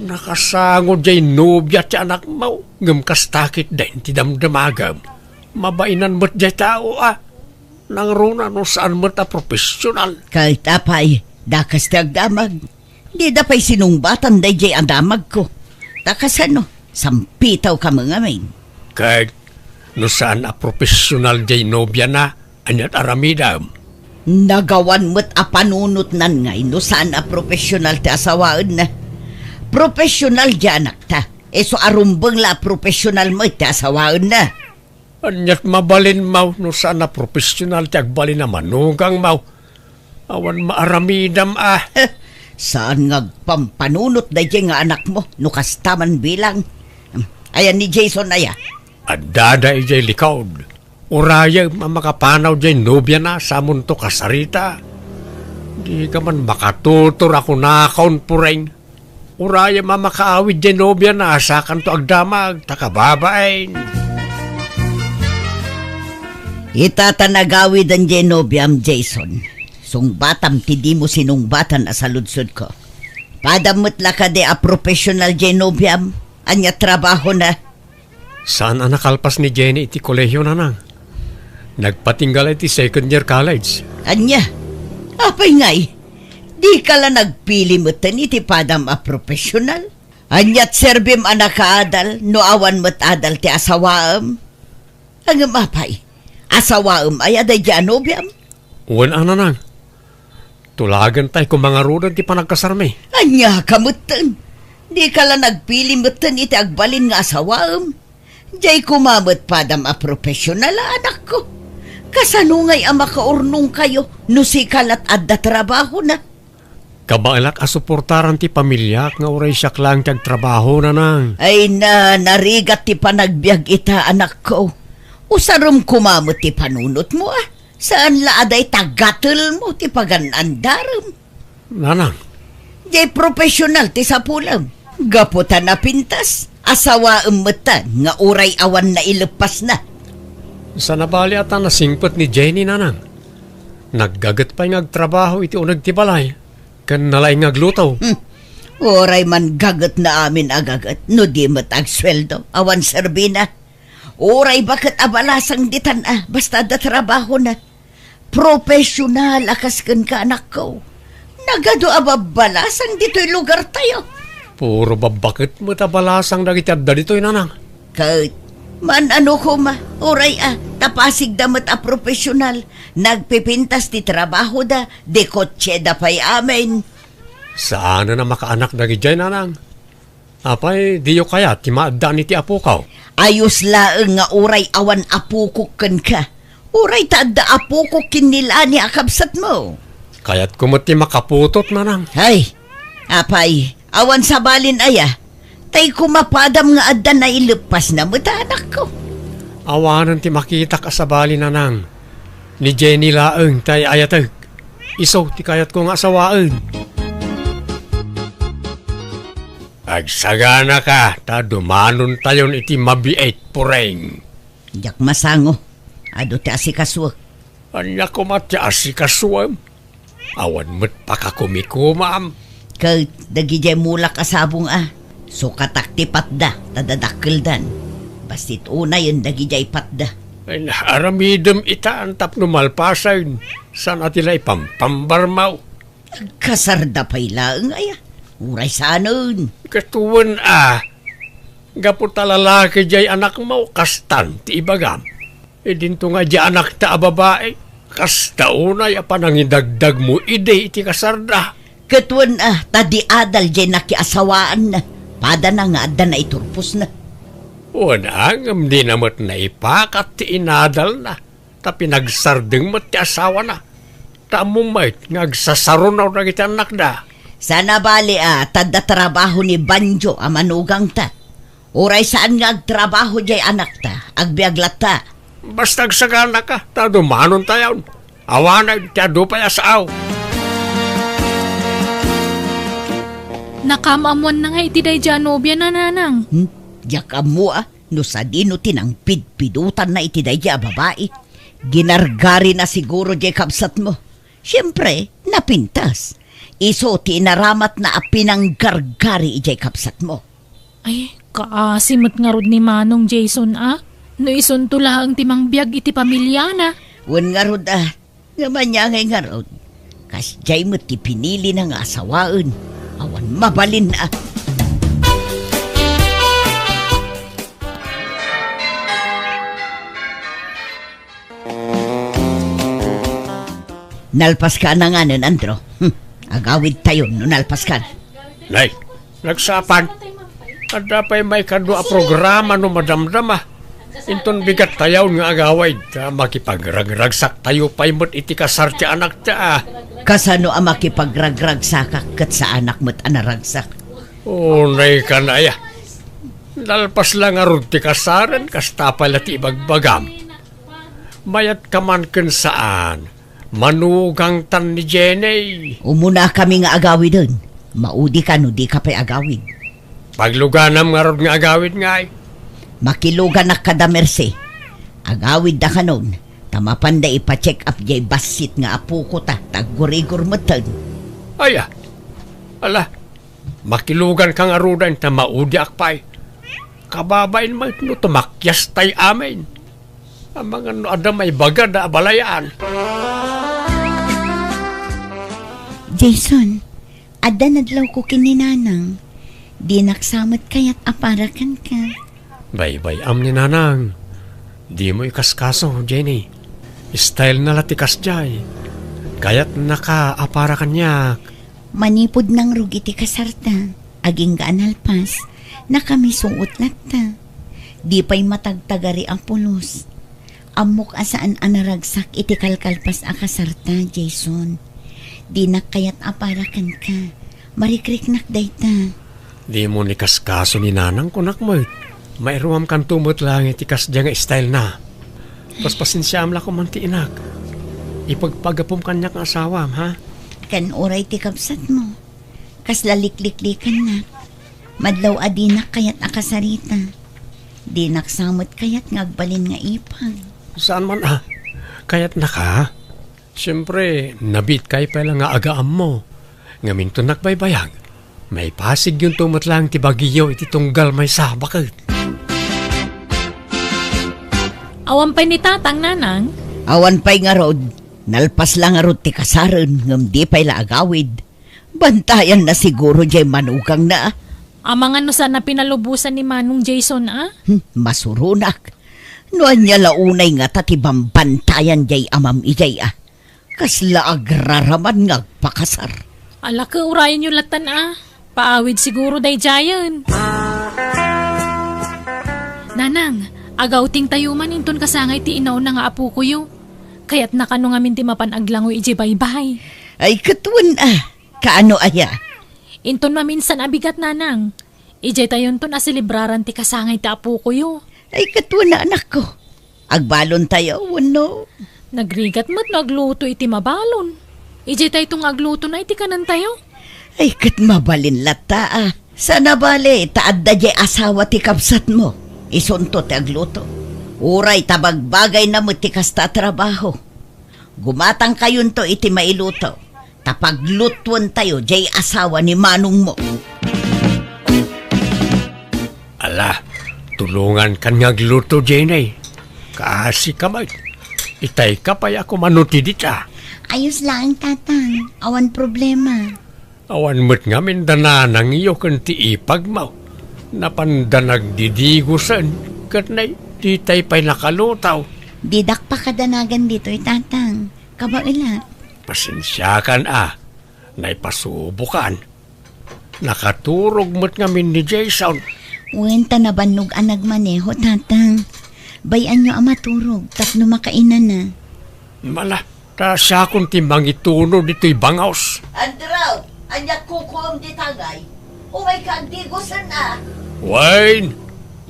Nakasango diay nobia ti anakmo, ngem kasta ketdin ti damdamagem. Mabainan met diay tao a. Nangruna no saan met a profesional. Ket apay, dakas ti agdamag. Dida pay sinungbatan daydiay a damagko. Ta kasano, sampitawka met ngamin. Ket no saan a profesional diay nobiana, aniat aramidem? Nagawan met a panunotnan ngay no saan a profesional ti asawaenna. Profesional diay anakta. Isu a rumbeng la a profesional met ti asawaenna. Aniat mabalinmo no saan a profesional ti agbalin a manugangmo? Awan maaramidem a. Saan nga agpampanunot daydiay nga anakmo no kasta man bilang? Ayan ni Jason aya? Addada idiay likod. Urayem a makapanaw diay nobiana samonto kasarita. Dika man makatutor a kunakon, Pureng. Urayem a makaawid diay nobiana, sakanto agdamag, ta kababain. Ita ta nagawiden diay nobiam, Jason. Sungbatam ti dimo sinungbatan a saludsodko. Padam met la kadi a profesional diay nobiam? Ania trabahona? Saan a nakalpas ni Jenny iti kolehio, Nanang. Nagpatingga la iti second year college. Ania? Apay ngay? Dika la nagpili metten iti padam a profesional? Ania't serbim a nakaadal no awan met adal ti asawaem? Ngem apay, asawaem aya daydi a nobiam? Wen a, nanang. Tulagentay koma ngaruden ti panagkasarmi. Ania ka metten? Dika la nagpili metten iti agbalin nga asawaem? Diay koma met padam a profesional a anakko. Kasano ngay a makaurnongkayo no sika la't adda trabahona? Kabaelak a suportaran ti pamiliak nga uray siak laeng ti agtrabaho, nanang. Ay na, narigat ti panagbiag ita, anakko. Usarem koma met ti panunotmo, a. Saan la a dayta gatelmo ti pagan-andarem. Nanang. Diay profesional ti sapulem. Gapu ta napintas, asawaem met ta nga uray awan naileppasna. Saan a bali a ta nasingpet ni Jenny, nanang. Naggaget pay nga agtrabaho iti uneg ti balay, ken nalaing nga agluto. Hmm. Uray man gagetna amin a gaget, no di met agsueldo, awan serbina. Uray baket a balasang ditan a, basta adda trabahona. Profesional a kas kenka, anakko. Nagadu a babbalasang ditoy lugartayo. Puro babbaket met a balasang dagiti adda ditoy, nanang. Ket, man-ano koma, uray a, ta pasigda met a profesional, nagpipintas ti trabahoda, dikotseda pay amin. Saanen a makaanak dagidiay, nanang. Apay, diyo kayat ti maaddaan iti apoko? Ayos laeng nga uray awan apokok kenka. Uray ta adda apokok ken ni Lani a kabsatmo. Kayatko met ti makaputot, nanang. Ay, apay, awan sabalin aya. Tay koma padam nga adda naileppasna met a anakko. Awanen ti makitak a sabali, nanang. Ni Jenny laeng ti ay-ayatek. Isu ti kayatko nga asawaen. Agsaganaka ta dumanontayon iti mabiit, Pureng. Diak masango. Adu ti asikasuek. Ania koma ti asikasuem? Awan met pakakumikumaam. Ket dagidiay mulak a sabong a, sukatak ti patda ta dadakkeldan. Bassit unayen dagidiay patda. Ay, aramidem itan tapno malpasen, saan a ti la ipampambarmaw. Agkasarda pay laeng aya. Uray saanen. Ket wen a, gapu ta lalaki diay anakmo, kastan ti ibagam. Idinto nga diay anakta a babai, kasta unay a panangidagdagmo idi iti kasarda. Ket wen a, ta di adal diay nakiasawaanna, padana nga adda naiturposna. Wen a, ngem dina met naipakat ti inadalna. Ta pinagsardeng met ti asawana. Ta ammom met nga agsasarunaw dagiti annakda. Saan a bali a, ta adda trabaho ni Banjo a manugangta. Uray saan nga agtrabaho diay anakta, agbiag latta. Basta agsaganaka, ta dumanontayon. Awanen ti adu pay a sao. Nakaam-ammoanna nga iti daydi a nobiana, nanang. Hmm? Diak ammo a. No sadino ti nangpidpidotanna iti daydi a babai, ginargarina siguro diay kabsatmo. Siempre, napintas. Isu ti inaramatna a pinanggargari idiay kabsatmo. Ay, kaasi met ngarud ni Manong Jason a. No isunto laeng ti mangbiag iti pamiliana. Wen ngarud a, Ngem ania ngay ngarud? Kasdiay met ti pinilina nga asawaen. Awan mabalin a. Nalpaska a nanganen, Andro. Hmm. Agawidtayon no nalpaskan. Nay, nagsapay. Adda pay maikadua a programa no madamdama. Inton bigattayon nga agawid, ta makipagragragsaktayo pay met iti kasar ti anakta a. Kasano a makipagragragsakak ket saanak met a naragsak? Unay ka na aya. Nalpas la ngarud ti kasaren, kasta pay la ti ibagbagam. Mayat ka man ken saan, manugangtan ni Jenny. Umunakami nga agawiden. Maudi ka no dika pay agawid. Pagluganam ngarud nga agawid ngay. Makiluganak kada Mercy. Agawidda kanon, ta mapanda ipa-check up diay bassit nga apokota, ta aggurigor metten. Aya, ala, makiluganka ngaruden ta maudiak pay. Kababain met no tumakyastay amin. Amangan no adda maibagada a balayan. Jason, adda nadlawko ken ni Nanang. Dinak sa met kayat a para kenka. Baybay-am ni Nanang. Dimo ikaskaso, Jenny. Style na la ti kasdiay. Kayatnaka a para kaniak. Manipud nangrugit ti kasarta, agingga a nalpas, nakamisuot latta. Di pay matagtagari a pulos. Ammok a saan a naragsak iti kalkalpas a kasarta, Jason. Dinak kayat a para kenka. Marikriknak dayta. Dimo ni kaskaso ni Nanang, kunak met. Mairuamkanto met laeng iti kasdiay nga style na. Paspasensiaam la koma ti inak. Ipagpagapom kaniak nga asawam, ha? Ken uray ti kabsatmo. Kasla likliklikannak. Madlaw a dinak kayat a kasarita. Dinak sa met kayat nga agbalin nga ipag. Saan man a? Kayatnaka? Siempre, nabiitkay pay la nga agaammo. Ngaminto, nakbaybayag. Maipasigyonto met laeng ti bagiyo iti tunggal maysa, baket. Awan pay ni Tatang, Nanang? Awan pay ngarud. Nalpas la ngarud ti kasaren, ngem di pay la agawid. Bantayanna siguro jay manugangna. Amangan no saan a pinalubosan ni Manong Jason, a? Hmm, masuronak. No ania la unay ngata ti bambantayan jay amam ijay, a? Kasla agraraman nga agpakasar. Ala, ke, urayenyo lattan, a. Paawid siguro daydiayen. Nanang, agawtingtayo man inton kasangay ti inauna nga apokoyo. Kayatna kano ngamin ti mapan aglangoy idiay baybay. Ay, ket wen, a. Kaano aya? Inton maminsan a bigat, Nanang. Idiaytayonton a selebraran ti kasangay ti apokoyo. Ay, ket wen, anakko. Agbalontayo, wenno? Nagrigat met no agluto iti mabalon. Idiaytayto nga aglutona iti kanentayo. Ay, ket mabalin latta, a. Saan a bale, ta adda jay asawa ti kabsatmo. Isunto ti agluto. Uray ta bagbagayna met ti kasta a trabaho. Gumatangkayonto iti mailuto, ta paglutuentayo jay asawa ni manongmo. Ala, tulongankan nga agluto, Jenny. Kaasi ka met. Itayka pay a kumano ti dita. Ayos laeng, Tatang. Awan problema. Awan met ngamin da nanangyo ken ti ipagmo. Napanda nagdidigosen, ket nay, ditay pay nakaluto. Didak pakadanagan ditoy, Tatang. Kabaelak. Pasensiakan a, naipasubokan. Nakaturog met ngamin ni Jason. Wen, ta nabannog a nagmaneho, Tatang. Bay-anyo a maturog tapno makainana. Mala, ta siakon ti mangituno ditoy bangaos. Andrew, ania kukuem dita ngay? Umayka agdigosen a. Wen,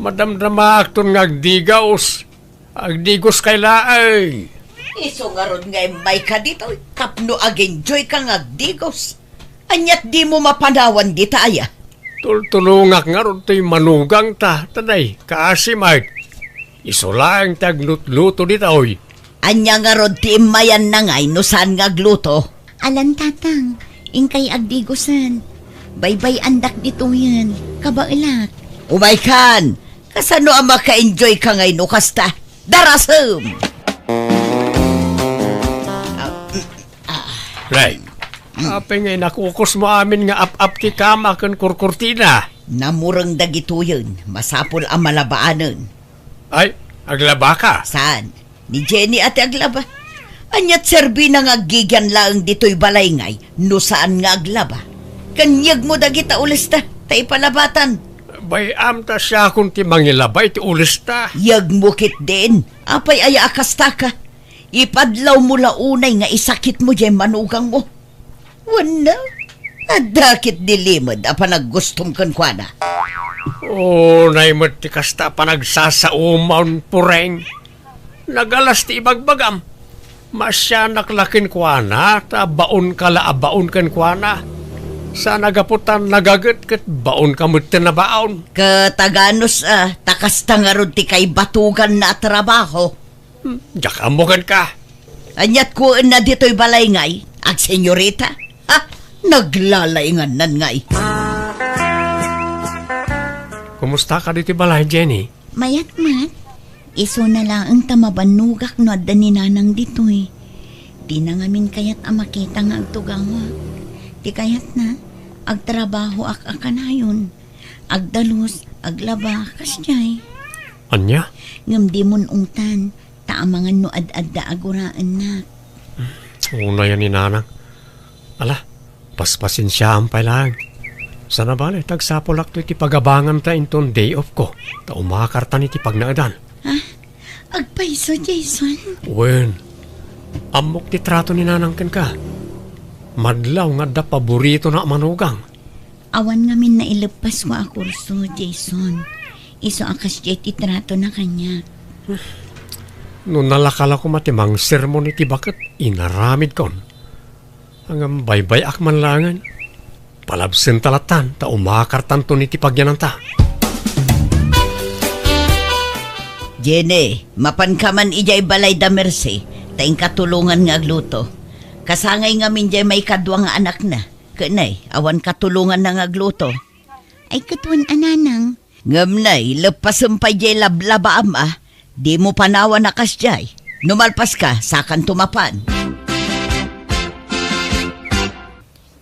madamdamaakton nga agdigos. Agdigoskay laeng. Isu ngarud nga immayka ditoy tapno agenjoyka nga agdigos. Aniat dimo mapanawan dita aya? Tultulongak ngarud toy manugangta, ta nay, kaasi met. Isu laeng ti aglutluto ditoy. Ania ngarud ti immayanna ngay no saan nga agluto? Alan, Tatang, inkay agdigosen. Baybay-andak ditoyen. Kabaelak. Umaykan! Kasano a maka-enjoyka ngay no kasta? Darasem! Ah, mm, ah. Ray, apay nga inakukosmo amin nga ap-ap ti kama ken kurkurtina? Namureng dagitoyen, masapul a malabaanen. Ay, aglabaka? Saan? Ni Jenny a ti aglaba. Aniat serbina nga aggigian laeng ditoy balay ngay no saan nga aglaba? Ken yegmo dagita ulista ta ipalabatan. Bay-am ta siakon ti mangilaba iti ulista. Yegmo ketdin. Apay aya a kastaka? Ipadlawmo la unay nga isakitmo diay manugangmo. Wenno, adda ketdi limed a panaggustom kenkuana? Unay met ti kasta a panagsasaoman, Pureng. Nagalas ti ibagbagam. Maasianak la kenkuana, ta baonka la a baon kenkuana. Saan a gapu ta nagaget ket baonka met ti nabaon. Ket aganus a, ta kasta ngarud ti kaibatuganna a trabaho. Hmm, diak ammo kenka. Aniat kuenna ditoy balay ngay, agsenyorita? Ha? Naglalaingannan ngay. Kumusta ka ditoy balay, Jenny? Mayat met. Isuna laeng ta mabannogak no adda ni Nanang ditoy. Dina ngamin kayat a makita nga agtugawak. Ti kayatna, agtrabahoak a kanayon. Agdalus, aglaba, kasdiay. Ania? Ngem dimon ungtan, ta amangan no ad-adda a guraennak. Unayan ni Nanang. Ala, paspasensiaam pay laeng. Saan a bale, ta agsapulak toy ti pagabanganta inton day off ko, ta umakartan iti pagnaedan. Ha? Agpayso, Jason? Wen, ammok ti trato ni Nanang kenka. Madlaw nga adda paboritona a manugang. Awan ngamin naileppasko a kurso, Jason. Isu a kasdiay ti tratona kaniak. No nalaka la koma ti mangsermon iti baket, inaramidkon. Ngem baybay-ak man laengen. Palabsenta lattan, ta umakartanton iti pagyananta. Jenny, mapanka man idiay balay da Mercy, ta inka tulongan nga agluto. Kasangay ngamin diay maikadua nga anakna. Ket nay, awan katulonganna nga agluto. Ay, ket wen a, Nanang. Ngem nay, leppasem pay diay lablabaam a, dimo panawan a kasdiay. No malpaska, sakanto mapan.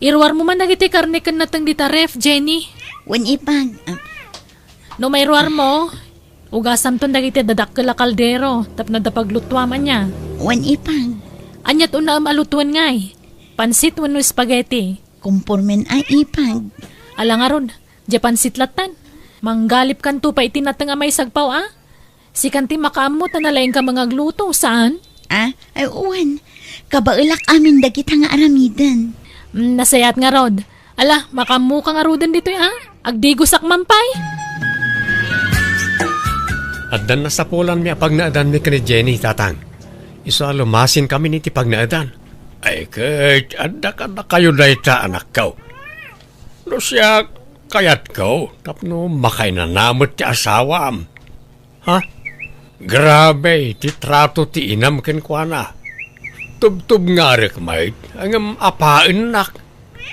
Iruarmo man dagiti karne ken nateng dita ref, Jenny. Wen, ipag. Ah. No mairuarmo, ugasamton dagiti dadakkel a kaldero tapno adda paglutuam ania. Wen, ipag. Aniat unaem a lutoen ngay? Pansit wenno spaghetti? Kumpormen a, ipag. Ala ngarud, diay pansit lattan. Manggalipkanto pay iti nateng a maisagpaw a. Sikan ti makaammo ta nalaingka mangagluto, saan? Ah, ay, wen. Kabaelak amin dagita nga aramiden. Mm, nasayaat ngarud. Ala, makaammoka ngaruden ditoy a. Agdigosak man pay. Addan nasapulanmi a pagnaedanmi ken ni Jenny, Tatang. Isu a lumasinkamin iti pagnaedan. Ay, ket adda kadakayo dayta, anakko. No siak, kayatko tapno makainana met ti asawam. Ha? Grabe ti trato ti inam kenkuana. Tubtubngarek met, ngem apaennak.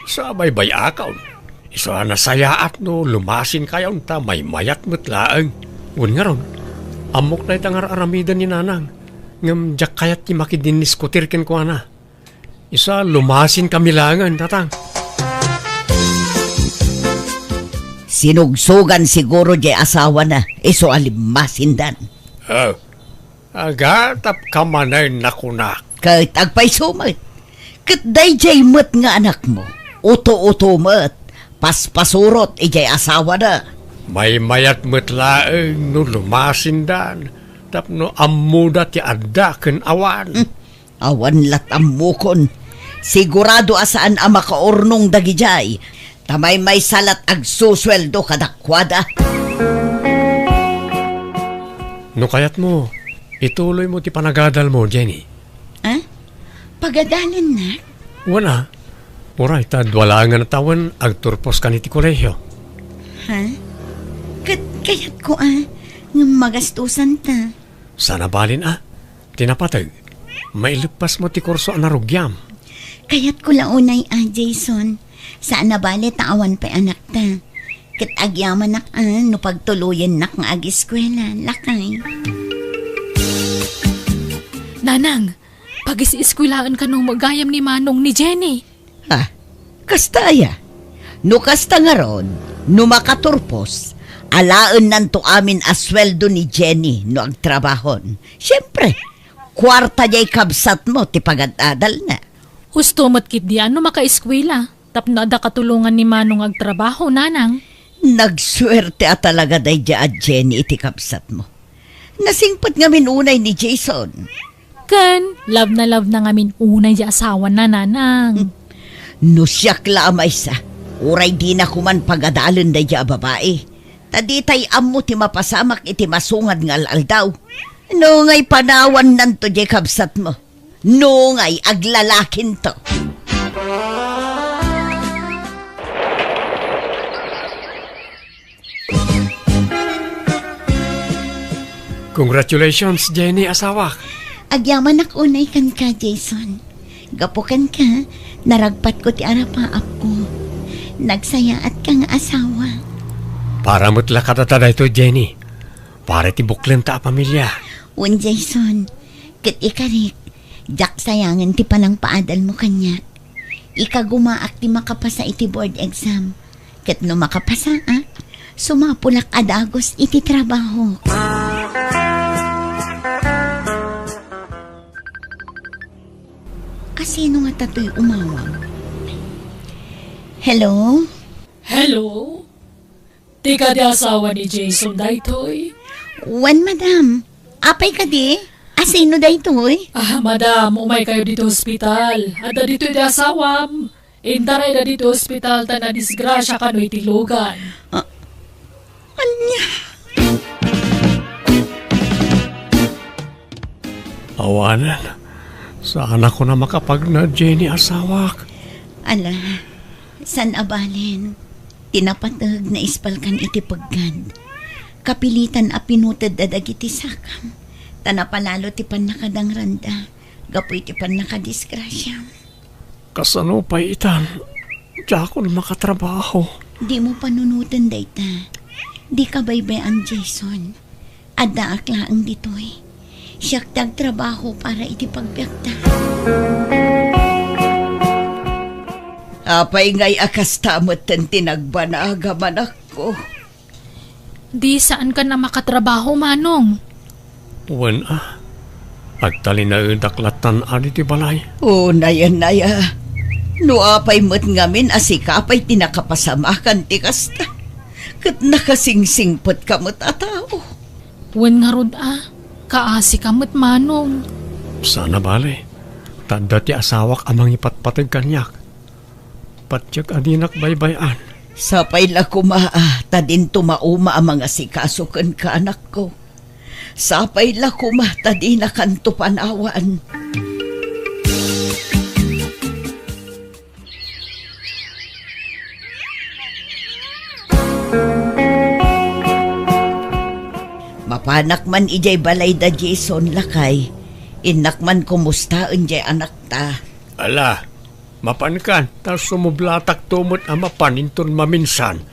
Sa baybay-akon. Isu a nasayaat no lumasinkayon ta maymayat met laeng. Wen ngarud, ammok dayta nga ar-aramiden ni Nanang. Ngem diak kayat ti makidinniskutir kenkuana. Isu a lumasinkami laengen, Tatang. Sinugsogan siguro diay asawana, isu a limmasindan. Oh, agatapka manen a kunak. Ket agpayso met. Ket daydiay met nga anakmo, uto-uto met, paspasurot idiay asawana. Maymayat met laeng no lumasindan, tapno ammoda ti adda ken awan. Hmm. Awan lat ammokon. Sigurado a saan a makaurnong dagidiay, ta maymaysa lat agsusueldo kadakuada. No kayatmo, ituloymo ti panagadalmo, Jenny. Ah? Pagadalennak? Wen a. Uray, ta dua laengen a tawen, agturposka iti kolehio. Ha? Ket kayatko a, ngem magastusanta. Saan a bale a, ti napateg, maileppasmo ti kurso a narugiam. Kayatko la unay a, Jason. Saan a bale ta awan pay anakta. Ket agyamanak a no pagtuloyennak nga ageskuela, lakay. Nanang, pagis-eskuelaen kano met gayam ni Manong ni Jenny. Ha? Kasta aya? No kasta ngarud, no makaturpos, alaennanto amin a sueldo ni Jenny no agtrabahon. Siempre, kuarta diay kabsatmo ti pagad-adalna. Husto met ketdi a no makaeskuela, tapno adda katulongan ni Manong agtrabaho, Nanang. Nagsuerte a talaga daydiay a Jenny iti kabsatmo. Nasingpet ngamin unay ni Jason. Ken, love na love na ngamin unay diay asawana, Nanang. No siak la a maysa, uray dina koman pagadalen daydiay a babai. Ta ditay ammo ti mapasamak iti masungad nga al-aldaw. No ngay panawannanto diay kabsatmo. No ngay aglalakinto. Congratulations, Jenny, asawak. Agyamanak unay kenka, Jason. Gapu kenka, naragpatko ti arapaapko. Nagsayaatka nga asawa. Para met la kadata daytoy, Jenny. Para ti buklenta a pamilia. Wen, Jason. Ket ikarik, diak sayangen ti panangpaadalmo kaniak. Ikagumaak ti makapasa iti board exam. Ket no makapasaak, sumapulak a dagus iti trabaho. Asino nga tatoy umawag? Hello? Hello? Ti kadi asawa ni Jason daytoy? Wen, madam. Apay kadi? Asino daytoy? Ah, madam, umay kayo dito ospital. Adda ditoy di asawam. Intarayda dito ospital ta nadisgrasya kano iti lugan. Ah, ania? Awanen, saan ako na makapagna, Jenny, asawak. Ala, san a balen, ti napateg naispalkan iti peggad. Kapilitan a pinuted da dagiti sakam, ta napalalo ti pannakadangranda, gapu iti pannakadisgrasya. Kasano pay itan? Diakon makatrabaho. Dimo panunoten dayta. Dika baybay-an, Jason. Addaak laeng ditoy. Siak ti agtrabaho para iti pagbiagta. Apay ngay a kasta metten ti nagbanagam, anakko? Di saankan a makatrabaho, Manong. Wen a, agtalinaedak lattan adi ti balay. O, nayan aya. No apay met ngamin a sika pay ti nakapasamakan ti kasta, ket nakasingsingpetka met a tao. Wen ngarud a, kaasika met, Manong. Saan a bale, ta adda ti asawak a mangipatpateg kaniak. Patiek a dinak baybay-an. Sapay la koma a ta dinto mauma a mangasikaso kenka, anakko. Sapay la koma ta dinakanto panawan. Mapanak man idiay balay da Jason, lakay. Innak man kumustaen diay anakta. Ala, mapankan, ta sumublatakto met a mapan inton maminsan.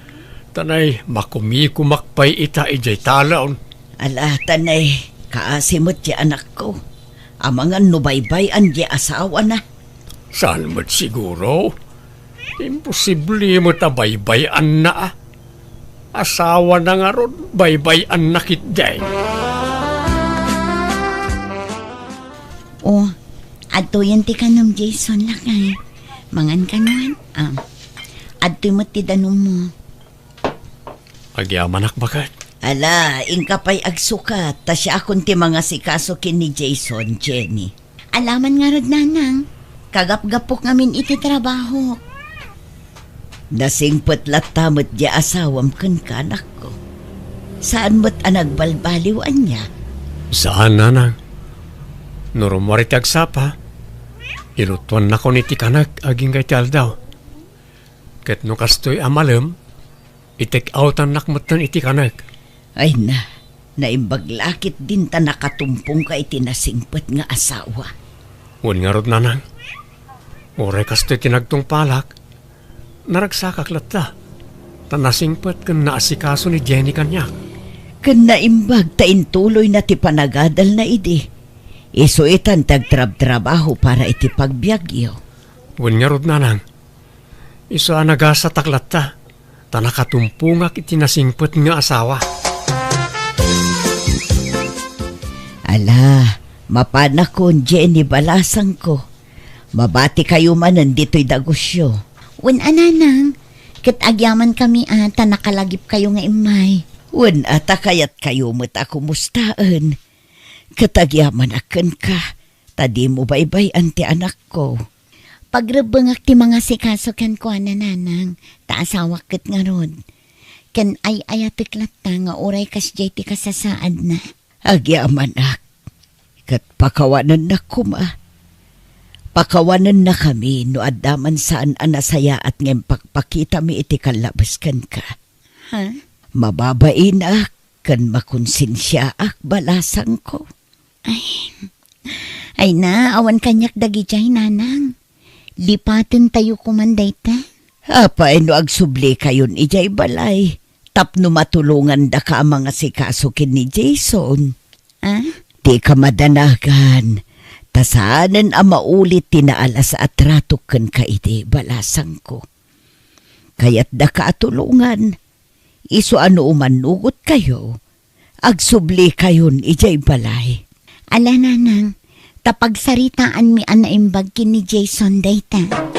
Tanay, makumikumak pay ita idiay talon. Ala, tanay, kaasi met ti anakko. Amangan no baybay-an ti asawana. Saan met siguro? Imposible met a baybay-anna a. Asawana ngarud, baybay-anna ketdi. O, adtoyen ti kanem, Jason, lakay. Mangan kano, ah. Adtoy met ti danummo. Agyamanak, baket. Ala, inka pay agsukat, ta siakon ti mangasikaso ken ni Jason, Jenny. Ala man ngarud, nanang. Kagapgapok ngamin iti trabaho. Nasingpet latta met diay asawam kenka, anakko. Saan met a nagbalbaliw ania? Saan, nanang. No rummuar iti agsapa, ilutuannakon iti kanek agingga iti aldaw. Ket no kastoy a malem, i-take outannak metten iti kanek. Ay na, naimbag la ketdin ta nakatumpongka iti nasingpet nga asawa. Wen ngarud, nanang, uray kastoy ti nagtungpalak, naragsakak latta, ta nasingpet ken naasikaso ni Jenny kaniak. Ken naimbag ta intuloyna ti panagadalna idi. Isu itan ti agtrabtrabaho para iti pagbiagyo. Wen ngarud, nanang, isu a nagasatak latta, ta nakatumpongak iti nasingpet nga asawa. Ala, mapanakon, Jenny balasangko. Mabatikayo manen ditoy dagusyo. Wen a, nanang, ket agyamankami a ta nakalagipkayo nga immay. Wen a ta kayatkayo met a kumustaen. Ket agyamanak kenka, ta dimo baybay-an ti anakko. Pagrebbengak ti mangasikaso kenkuana, nanang, ta asawak ket ngarud. Ken ay-ayatek latta nga uray kasdiay ti kasasaadna. Agyamanak, ket pakawanennak koma. Pakawanennakami no adda man saan a nasayaat nga impakpakitami iti kallabes kenka. Ha? Mababainak ken makonsensiaak, balasangko. Ay, ay na, awan kaniak dagidiay, nanang. Lipatentayo koman dayta. Apay no agsublikayon idiay balay tapno matulongandaka a mangasikaso ken ni Jason? Ah? Dika madanagan. Ta saanen a maulit ti naalas a tratok kenka idi, balasangko. Kayatdaka a tulongan, isu a no umannugotkayo, agsublikayon idiay balay. Ala, nanang, ta pagsaritaanmi a naimbag ken ni Jason dayta.